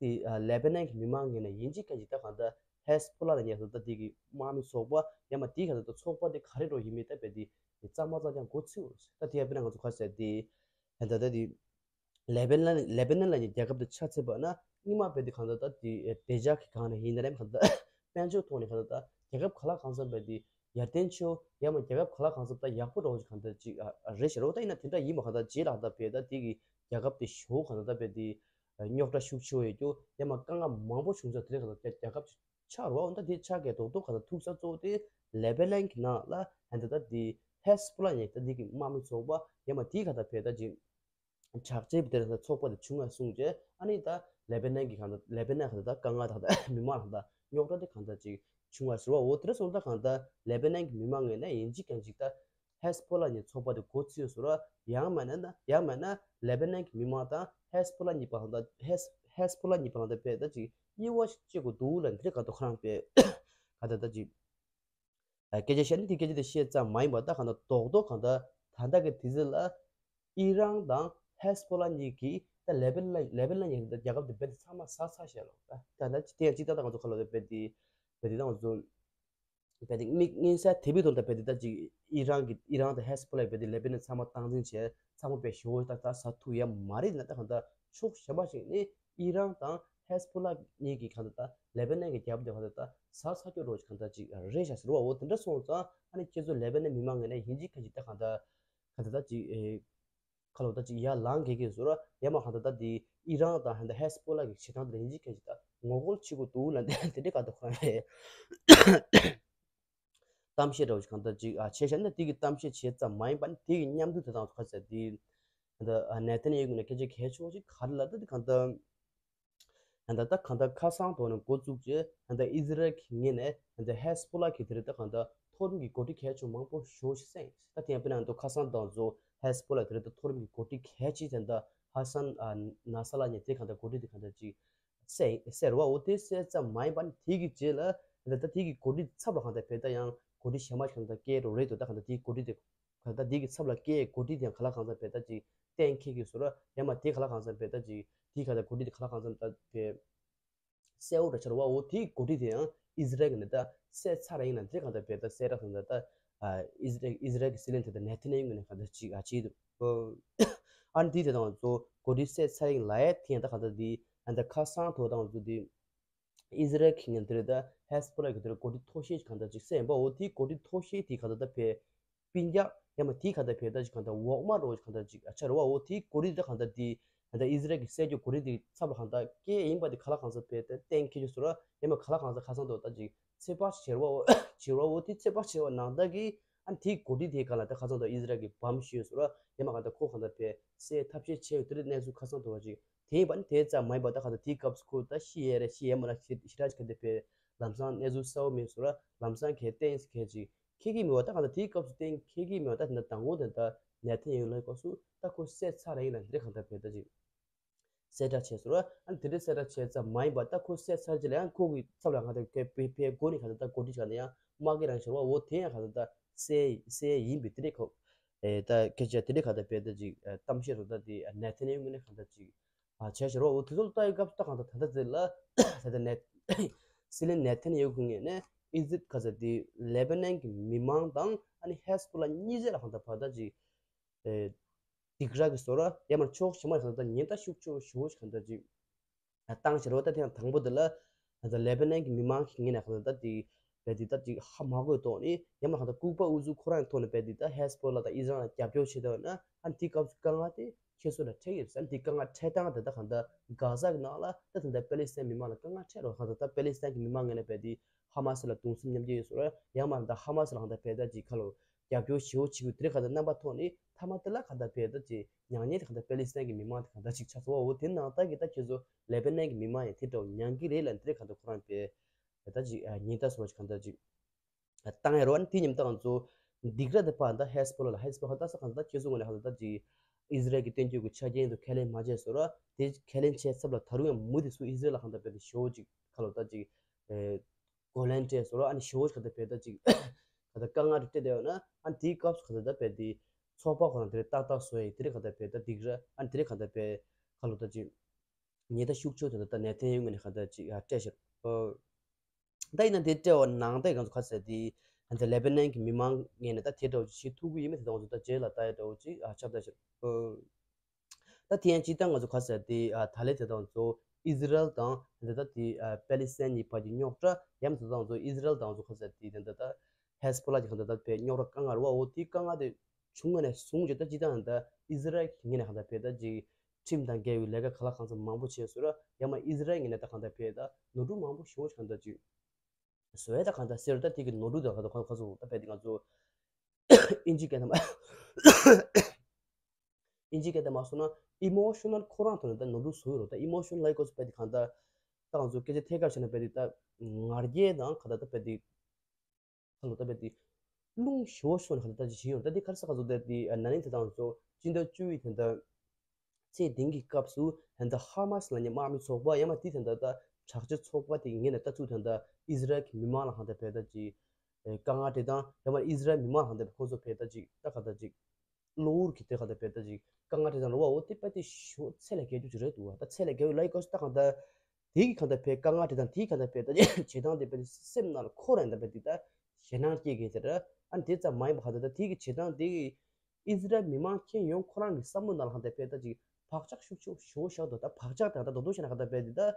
དེ་ཨ་ལེ་པེ་ནན་གྱི་མི་མང་ངོས་ནས་ཡིན་གཅིག་མིན་གཅིག་ད་གང་ད་ཧེ་སི་བྷོ་ལ་ལ་ཉེ་ས་ད་དེ་གི་དམག་མི་ཚོགས་པ་ཡང་མ་དེའི་ག་ད་ད་ཚོགས་པ་དེ་ག་རེ་རོ་ཡིན་མིན་ད་བས་དེ་གཙང་མ་གཙང་རྐྱང་གོ་ཚུལ་ད་དེ་ཡ་དཔེར་ན་ང་ཚོ་ག་ཟེར་དེ་ད་ད་ད་དེ། ལེ་པེ་ནན་ལེ་པེ་ནན་ལ་ཡང་རྒྱལ་ཁབ་དེ་ཆ་ཚད་པ་ན་སྔོན་མ་བས་དེ་གང་ལྟར་ད་དེ་བདེ་འཇགས་ཀྱི་སྒང་ནས་ཡིན་ན་རེད། གང་ལྟར་དཔལ་འབྱོར་ཐོག་ནས་གང་ལྟར་ད་རྒྱལ་ཁབ་ག་ལ་གང་འཚམ་བས་དེ་ཡར་ཐོན་ཆེ་བོ་ཡང་མ་རྒྱལ་ཁབ་ག་ལ་གང་འཚམ་ད་ཡག་པོ་འགྲོ་བ་ཞིག་གང་ལྟར་ཅིག་ཨ་རེད་ཤག་རོ། ད་ཡིན་ན་དེ་འདྲ་ཡིན་པ་གང་ལྟར་རྗེས་ལ་གང་ལྟར་བས་ད་དེ་གི་རྒྱལ་ཁབ་དེ་ཞོ་གང་ལྟར་ད་བས་དེ་རྙོག་དྲ་ཤུགས་ཆེ་བོ་ཡོད་རྒྱུ་ཡང་མ་དཀའ་ངལ་མང་པོ་བྱུང་ཚར། དེ་རེད་གང་ལྟར་རྒྱལ་ཁབ་ཆགས་རོ། འོ་ད་དེ་ཆགས་ཀྱི་རྡོག་རྡོག་གང་ལྟར་ཐུག་ས་གཙོ་བོ་དེ་ལེ་པེ་ནན་གྱི་ནང་ལ་ཧན་ད་ད་དེ་ཧེ་སི་བྷོ་ལ་ཡིན། ད་དེ་གི་དམག་མི་ཚོགས་པ་ཡང་མ་དེ་གང་ལྟར་བས་ད་ཅིག་དྲག་ཆས་དེ་ཚོགས་པ་དེ་བྱུང་བ་གསུངས་རྗེས་ཨ་ནི་ད་ལེ་པེ་ནན་གྱི་གང་ལྟར་ལེ་པེ་ནན་གང་ལྟར་ད་དཀའ་ངལ་དང་ད་མི་མང་ལ་ད་རྙོག་དྲ་དེ་གང་ལྟར་ཅིག་བྱུང་བ་ཟེར་བ། འོ་དེ་འདྲ་སོང་ད་གང་ལྟར་ལེ་པེ་ནན་གྱི་མི་མང་ངོས་ནས་ཡིན་གཅིག་མིན་གཅིག་ད་ཧེ་སི་བྷོ་ལ་གཉིས་ཚོགས་པ་དེ་འགོ་ཚུགས་སོང་ར། ཡང་མིན་ན་ཡང་མིན་ན་ལེ་པེ་ནན་གྱི་མི་མང་དང་ཧེ་སི་བྷོ་ལ་གཉིས་བར་ལ་ད་ཧེ་སི་ཧེ་སི་བྷོ་ལ་གཉིས་བར་ལ་ད་བས་ད་ཅིག་དབྱེ་བ་ཞིག་ཕྱེ་དགོས་འདུག་ལ་འདི་འདྲ་གང་ལྟར་ཁོ་རང་བས་གང་ལྟར་ད་ཅིག་སྐད་ཆ་བཤད་ན་དེ་སྐད་ཆ་དེ་བཤད་ཙམ་མ་ཡིན་པར་ད་གང་ལྟར་རྡོག་རྡོག་གང་ལྟར་ད་ལྟ་གི་དུས་ཚོད་ལ་ཨི་རན་དང་ཧེ་སི་བྷོ་ལ་གཉིས་ཀྱིས་ད་ལེ་པེ་ནན་ལེ་པེ་ནན་གཉིས་ཀྱི་རྒྱལ་ཁབ་དེ་རྦད་དེ་ཚང་མ་ཟ་ཚར་བཞག་ལོ། ད་ད་ད་དེ་ཡང་ཅིག་ད་ད་ང་ཚོ་ཁ་ལོ་རྦད་དེ་རྦད་དེ་ད་ང་ཚོ་རྦད་དེ་དམིགས་མངོན་གསལ་དེ་བས་དོན་དག་རྦད་དེ་ད་ཅིག་ཨི་རན་གྱི་ཨི་རན་དང་ཧེ་སི་བྷོ་ལ་རྦད་དེ་ལེ་པེ་ནན་ཚང་མ་སྟངས་འཛིན་བྱས་ཚང་མ་རྦད་ཞོ་ད་ད་ཟ་ཐུབ་ཡ་མ་རེད་ན། ད་གང་ལྟར་ཕྱོགས་གཞན་པ་ཞིག་ནས་ཨི་རན་དང་ཧེ་སི་བྷོ་ལ་གཉིས་ཀྱིས་གང་ལྟར་ད་ལེ་པེ་ནན་གྱི་རྒྱལ་ཁབ་དེ་གང་ལྟར་ད་ཟ་ཚར་སྐྱོ་རོགས་གང་ལྟར་ཅིག་རེད་ཤག་ཟེར་བ། འོ་དེ་འདྲ་སོང་ཙང་ཨ་ནི་ཁྱེད་ཚོ་ལེ་པེ་ནན་མི་མང་ངོས་ནས་ཡིན་གཅིག་མིན་གཅིག་ད་གང་ལྟར་གང་ལྟར་ད་ཅིག་ཨེ་ཁ་ལོ་ད་ཅིག་ཡར་ལངས་དགོས་ཀྱི་བཟོ་ར། ཡང་མ་གང་ལྟར་ད་དེ་ཨི་རན་དང་ཧན་ད་ཧེ་སི་བྷོ་ལ་གི་བྱེད་སྟངས་དེ་ལ་ཡིན་གཅིག་མིན་གཅིག་ད་ངོ་རྒོལ་བྱེད་དགོས་འདུག་ལབ་དེ་དེ་འདྲའི་གང་ལྟར་ཁོ་རང་ལས་གཏམ་བཤད་འདྲ་བོ་ཞིག་གང་ལྟར་ཅིག་ཨ་བྱས་བཞག་ན། དེ་གི་གཏམ་བཤད་བྱས་ཙམ་མ་ཡིན་པ་ནི་དེ་གི་མཉམ་དུ་དེ་དང་ཁ་ཟེར་དེ་ད་ཨ་ནེ་ཐན་ཡ་ཧུ་ནས་སྐད་ཆ་གལ་ཆེ་བོ་ཞིག་ག་རེ་ལབ་ད་དེ་གང་ལྟར། ད་ལྟ་གང་ལྟར་ཁ་སང་ཐོག་ནས་འགོ་བཙུགས་རྗེས་ད་ལྟ་ཨི་ཟི་རལ་གྱི་ངོས་ནས་ད་ལྟ་ཧེ་སི་བྷོ་ལ་གི་དེ་རེད་ད་གང་ལྟར་མཐོ་རིམ་གྱི་འགོ་ཁྲིད་གལ་ཆེ་མང་པོ་ཞེ་པོ་ཞིག་བསད། ད་དེ་ཡང་དཔེར་ན་ད་ཁ་སང་དང་ཚོ་ཧེ་སི་བྷོ་ལ་དེ་རེད་ད་མཐོ་རིམ་གྱི་འགོ་ཁྲིད་གལ་ཆེ་དེ་ད་ཧ་སན་ཨ་ན་ས་ལ་ཉེ་དེ་གང་ལྟར་འགོ་ཁྲིད་དེ་གང་ལྟར་ཅིག་བསད་བསད་རེད་བ། འོ་དེ་བསད་ཙམ་མ་ཡིན་པ་ནི་དེ་གི་རྗེས་ལ་ད་ལྟ་དེ་གི་འགོ་ཁྲིད་ཚབ་ལ་གང་ལྟར་བས་ད་ཡང་ འགོ་ཁྲིད་གཞན་མ་ཞིག་གང་ལྟར་སྐྱེས་རོགས་རེད་འདུག་ད་གང་ལྟར་དེའི་འགོ་ཁྲིད་དེ་གང་ལྟར་དེ་གི་ཚབ་ལ་སྐྱེས་འགོ་ཁྲིད་དེ་གང་ལ་གང་འཚམ་བས་ད་ཅིག་གཏན་འཁེལ་གྱི་བཟོ་འདྲ་ཡང་མ་དེ་གང་ལ་གང་འཚམ་བས་ད་ཅིག་དེའི་གང་ལྟར་འགོ་ཁྲིད་དེ་གང་ལ་གང་འཚམ་ད་བས། གསལ་བོ་ར་ཆར་བ་འོ་དེའི་འགོ་ཁྲིད་དེ་ཡང་ཨིས་རལ་གྱི་ནས་ད་བསད་ཚར་ཡིན་ན་དེ་གང་ལྟར་བས་ད་གསལ་ར་གང་ལྟར་ད་ཨིས་རལ་ཨིས་རལ་གྱི་སྲིད་བློན་དེ་ད་ནེ་ཐན་ཡ་ཧུ་ངོས་ནས་གང་ལྟར་ཅིག་ཨ་ཅིག་འདུག་ཨ་ནི་དེ་དེ་དང་ཚོ་འགོ་ཁྲིད་བསད་ཚར་ཡིན་ལ་ཡ་དེ་ཡང་ད་གང་ལྟར་དེ་ཨ་ད་ཁ་སང་ཐོག་དང་ཚོ་དེ། ཨིས་རལ་གྱི་ངན་དེར་ད་ཧེ་སི་བྷོ་ལ་གི་དེར་འགོ་ཁྲིད་མཐོ་ཤོས་གང་ལྟར་ཅིག་བསད་ཡིན་པ་འོ་དེའི་འགོ་ཁྲིད་མཐོ་ཤོས་དེ་གང་ལྟར་ད་བས་སྤུན་ཀྱག་ཡང་མ་དེའི་གང་ལྟར་བས་ད་ཅིག་གང་ལྟར་འོག་མ་རོ་གང་ལྟར་ཅིག་ཨ་ཆ་རོ་བ་འོ་དེའི་འགོ་ཁྲིད་ད་གང་ལྟར་དེ་གང་ལྟར་ཨིས་རལ་གྱི་བསད་རྒྱུ་འགོ་ཁྲིད་དེ་ཚབ་ལ་གང་ལྟར་སྐྱེས་ཡིན་པ་དེ་ག་ལ་གང་ལྟར་བས་ད་གཏན་འཁེལ་རྒྱུ་སོ་ར་ཡང་མ་ག་ལ་གང་ལྟར་ཁ་སང་དོ་ད་ཅིག་ཚེ་དཔག་བྱེད་རོ་བ་འོ་བྱེད་རོ་བ་འོ་དེ་ཚེ་དཔག་བྱེད་བ་ནང་ལྟར་གི་ཨ་དེའི་འགོ་ཁྲིད་དེ་གང་ལ་ད་ཁ་སང་དོ་ཨིས་རལ་གྱི་བམ་ཤོས་སོ་ར་ཡང་མ་གང་ལྟར་ཁོ་གང་ལྟར་བས་བསད་ཐབས་ཤེས་བྱས་ཡོད་དེ་རེད་གནས་ཚུལ་ཁ་སང་དོ་བ་ཅིག་དེ་ཡིན་པ་ནི་དེ་ཙམ་མ་ཡིན་པ་ད་ག་ད་དེའི་སྐབས་སུ་ཁོ་ད་ཤི་ཡས་རེད་ཤི་ཡས་མ་ལ་ཤི་ཤི་ར་ཅིག་ག་དེ་བས་ལམ་སང་གནས་ཚུལ་གསལ་བོ་མེད་སོ་ར་ལམ་སང་གས་གཏན་གས་ཅིག་ཁེ་གི་མི་བ་ད་ག་ད་དེའི་སྐབས་སུ་གཏན་གས་གི་མི་བ་ད་དེ་འདྲ་དང་པོ་དེ་ད་ནེ་ཐན་ཡ་ཧུ་ལ་སྐབས་སུ་ད་ཁོ་བསད་ཚར་ར་ཡིན་ན་དེ་རེད་ག་ད་བས་ད་ཅིག་གསལ་བསྒྲགས་བྱས་སོ་ར་ཨ་ནི་དེ་འདྲ་གསལ་བསྒྲགས་བྱས་ཙམ་མ་ཡིན་པ་ད་ཁོ་བསད་ཚར་རྗེས་ལ་ཡང་ཁོ་གི་ཚབ་ལ་ག་ད་བས་བས་སྒོ་ནས་ག་ད་ད་གོ་སྒྲིག་བྱས་ནས་ཡང་དམག་གི་རང་ཤོར་བ་འོ་དེ་ཡང་ག་ད་ད་བསད་བསད་ཡིན་པའི་དེ་འདྲ་ཁོ་ཨེ་ད་སྐད་ཆ་དེ་འདྲ་ག་ད་བས་ད་ཅིག་གཏམ་བཤད་རོ་ད་དེ་ནེ་ཐན་ཡ་ཧུ་ངོས་ནས་ག་ད་ཅིག་ཨ་བྱས་ཤོར་བ་འོ་དེ་ཚོ་ལ་ལྟ་ཡི་སྐབས་སུ་ད་གང་ལྟར་ད་ལྟ་ཟེར་ལ་ད་ལྟ་ནེ་སྲིད་བློན་ནེ་ཐན་ཡ་ཧུ་ངོས་ནས་ཨི་ཇིབ་ག་ས་དེ་ལེ་བྷ་ནན་གྱི་མི་མང་དང་ཨ་ནི་ཧེ་སི་བྷོ་ལ་གཉིས་ཆ་ལ་གང་ལྟར་བར་ད་ཅིག་ཨེ་སྡིགས་ར་གི་བཟོ་འདྲ་ཡང་མ་ཕྱོགས་ཕྱི་མ་གང་ལྟར་ཉེན་བརྡ་ཤུགས་ཆེ་བོ་ཞེ་པོ་ཞིག་གང་ལྟར་ཅིག་བཏང་ཕྱིར་རོ་ད་ཐེངས་དང་པོ་དེ་ལ་ད་ལེ་བྷ་ནན་གྱི་མི་མང་གི་ངོས་ནས་གང་ལྟར་དེ་བས་དེ་ད་ཅིག་ཧ་མ་གོ་ཐོག་ནས་ཡང་མ་གང་ལྟར་ལྐུགས་པ་ཨུ་ཚུགས་ཁོ་རང་ཐོག་ནས་བས་དེ་ད་ཧེ་སི་བྷོ་ལ་དང་ཨི་ཟི་རལ་ལ་རྒྱབ་སྐྱོར་བྱེད་ཐུབ་ན་ཨ་ནི་དེའི་སྐབས་སུ་དཀའ་ངལ་དེ་ཁྱེད་ཚོ་ལ་འཕྲད་ཡོད་ཟེར། དེ་དཀའ་ངལ་འཕྲད་སྟངས་དེ་ད་གང་ལྟར་གྷ་ཟ་གི་ནང་ལ་ད་དེ་འདྲ་པེ་ལི་སི་ཐན་མི་མང་ལ་དཀའ་ངལ་འཕྲད་རོགས་གང་ལྟར་ད་པེ་ལི་སི་ཐན་གྱི་མི་མང་ངོས་ནས་བས་དེ་ཧ་མ་སི་ལ་གདུང་སེམས་མཉམ་སྐྱེད་ཡོད་སོ་ར་ཡང་མ་ད་ཧ་མ་སི་ལ་གང་ལྟར་བས་ད་ཅིག་ཁ་ལོ་རྒྱབ་སྐྱོར་ཞེ་པོ་བྱེད་དགོས་དེ་རེད་གང་ལྟར་རྣམ་པ་ཐོག་ནས་མཐའ་མ་དེ་ལ་གང་ལྟར་བས་ད་ཅིག་མྱ་ངན་དེ་གང་ལྟར་པེ་ལི་སི་ཐན་གྱི་མི་མང་དེ་གང་ལྟར་ཅིག་ཆགས་སོ་བ་འོ་དེ་ནང་ལྟར་གྱི་ད་ཁྱེད་ཚོ་ལེ་བྷ་ནན་གྱི་མི་མང་ཡང་དེ་འདྲ་མྱང་གི་རེད་ལ་དེ་རེད་གང་ལྟར་ཁོ་རང་བས་ད་ཅིག་ཉེན་བརྡ་སོ་བ་ཅིག་གང་ལྟར་ཅིག་བཏང་ཡ་རོ་ཨ་ནི་དེ་མཉམ་དུ་ང་ཚོ་སྡིགས་ར་དེ་ཕར་ད་ཧེ་སི་བྷོ་ལ་ལ་ཧེ་སི་བྷོ་ལ་ད་ས་གང་ད་ཁྱེད་ཚོ་ངོས་ནས་གང་ད་ཅིག་ཨིས་རལ་གྱི་བསྟན་བཅོས་ཀྱི་ཆ་རྐྱེན་དུ་ཁས་ལེན་མ་བྱས་སོ་ར་དེ་ཁས་ལེན་བྱས་ཚབ་ལ་ད་རུང་ཡང་མུ་མཐུད་སུ་ཨིས་རལ་ལ་གང་ད་བས་དེ་ཞོ་ཅིག་ཁ་ལོ་ད་ཅིག་ཨེ་གོ་ལན་སྤྲད་སོ་ར་ཨ་ནི་ཞོ་ཅིག་གང་ད་བས་ད་ཅིག་གང་ད་དཀའ་ངལ་རེ་སྤྲད་བསྡད་ཡོད་ན་ཨ་ནི་དེའི་སྐབས་སུ་གང་ད་ད་བས་དེ་ཚོགས་པ་ཁོ་རང་དེ་རེད་ཏག་ཏག་བཟོ་ཡ་ཡིན་དེ་རེད་གང་ད་བས་ད་སྡིགས་ར་ཨ་ནི་དེ་རེད་གང་ད་བས་ཁ་ལོ་ད་ཅིག་ཉེན་བརྡ་ཤུགས་ཆེ་དེ་ད་ད་ནེ་ཐན་ཡ་ཧུ་ངོས་ནས་གང་ད་ཅིག་ཨ་སྤྲད་ཤོར། ད་ཡིན་ན་དེ་སྤྲད་པ་ནང་བསྟན་གང་ཚོ་ཁ་ཟེར་དེ་ཧན་ཚ་ལེ་བྷ་ནན་གྱི་མི་མང་ངོས་ནས་ད་དེ་འདྲ་བོ་ཅིག་བྱེད་ཐུབ་ཀྱི་ཡིན་མིན་དེ་དང་ཚོ་ད་རྗེས་ལ་ལྟ་ཡ་འདྲ་བོ་ཅིག་ཨ་ཆགས་ད་ཤི། ད་དེ་ཡང་སྤྱིར་བཏང་ང་ཚོ་ཁ་ཟེར་དེ་ཨ་ད་ལེ་དེ་དང་ཚོ་ཨིས་རལ་དང་དེ་ད་དེ་ཨ་པེ་ལི་སི་ཐན་གཉིས་བར་གྱི་རྙོག་དྲ་ཡང་དེ་དང་ཚོ་ཨིས་རལ་དང་ཚོ་ཁ་ཟེར་དེ་དེ་འདྲ་ད་ཧེ་སི་བྷོ་ལ་གྱི་གང་ད་ད་པའི་རྙོག་དྲ་དཀའ་ངལ་རེད་བ་འོ་དེ་དཀའ་ངལ་དེ་བྱུང་ངོས་ནས་བཟུང་རྗེས་ད་སྤྱིར་བཏང་ད་ཨིས་རལ་གྱི་ངོས་ནས་གང་ད་པའི་ད་ཅིག་ཁྲིམས་དང་འགལ་བའི་ལས་ཀ་ག་ལ་གང་འཚམ་མང་པོ་བྱས་སོང་ར་ཡང་མ་ཨིས་རལ་ངོས་ནས་ད་གང་ལྟར་བས་ད་ནོར་འཁྲུལ་མང་པོ་ཞེ་པོ་ཅིག་གང་ལྟར་ཅིག་བཟོ་ཡ་ད་གང་ལྟར་ཟེར་ད་དེ་གི་ནོར་འཁྲུལ་ད་གང་ལྟར་གང་ལྟར་གང་ལྟར་ད་བས་དེ་ང་ཚོ་ཨིན་ཇི་སྐད་དམ་ཨིན་ཇི་སྐད་དམ་སོང་ན་ཨི་མོ་ཤོ་ནལ་ཁོ་རང་ཐོག་ནས་ད་ནོར་འཁྲུལ་བཟོ་ཡོད་རོ། ད་ཨི་མོ་ཤོ་ནལ་ལའིག་གོ་སི་བས་དེ་གང་ལྟར་ད་ང་ཚོ་སྐད་ཆ་ཐད་ཀར་བྱས་ན་བས་དེ་ད་ང་རྒྱལ་དང་གང་ལྟར་ད་བས་དེ། ཁ་ལོ་ད་བས་དེ་རླུང་ཞེ་པོ་ཤོར་ནས་ཁ་ལོ་ད་ཅི་ཞིག་ཡོང་ད་དེ་ཁར་ས་ཁ་ཚོ་ད་དེ་ན་ནིང་དེ་དང་ཚོ་སྤྱི་ཟླ་བཅུ་པའི་དེ་འདྲ་ཚེས་བདུན་གྱི་སྐབས་སུ་དེ་འདྲ་ཧ་མ་སི་ལ་ཉེ་དམག་མི་ཚོགས་པ་ཡང་མ་དེ་དེ་འདྲ་ད་དྲག་ཆས་ཚོགས་པ་དེ་ངེད་ནས་ད་ཚུགས་དེ་འདྲ་ཨིས་རལ་གྱི་མི་མང་ལ་ཧང་ད་བས་ད་ཅི་དཀའ་ངལ་དེ་དང་ཡང་མ་ཨིས་རལ་མི་མང་ལ་ཧང་ད་བས་ཁོང་ཚོ་བས་ད་ཅི་ད་ག་ད་ཅི་གློ་བུར་གྱི་དེ་ག་ད་བས་ད་ཅི་དཀའ་ངལ་དེ་དང་རོ་བ་འོ་དེ་བས་དེ་ཞོ་ཚད་ལས་བརྒལ་རྒྱུ་ཅིག་རེད་འདུག་བ། ད་ཚད་ལས་བརྒལ་བའི་ལ་ཡི་གོ་སི་ད་གང་ད། དེ་གི་གང་ལྟར་བས་དཀའ་ངལ་དེ་དང་དེའི་གང་ལྟར་བས་ད་བྱེད་སྟངས་དེ་བས་སེམས་ནང་ལ་ཁོ་རང་ད་བས་དེ་ད་ཞེད་སྣང་སྐྱེ་གི་དེ་ར་ཨ་ནི་དེ་ཙམ་མ་ཡིན་པ་གང་ལྟར་ད་དེ་གི་བྱེད་སྟངས་དེ་གི་ཨིས་རལ་མི་མང་ཁྱེད་ཡོང་ཁོ་རང་གི་བསམ་བློ་ནང་ལ་གང་ལྟར་བས་ད་ཅིག་བག་ཆགས་ཤུགས་ཆེ་ཞེ་པོ་བཞག་འདུག་ད་བག་ཆགས་དེ་གང་ལྟར་རྡོག་རྡོག་བྱས་ན་གང་ལྟར་བས་དེ་ད་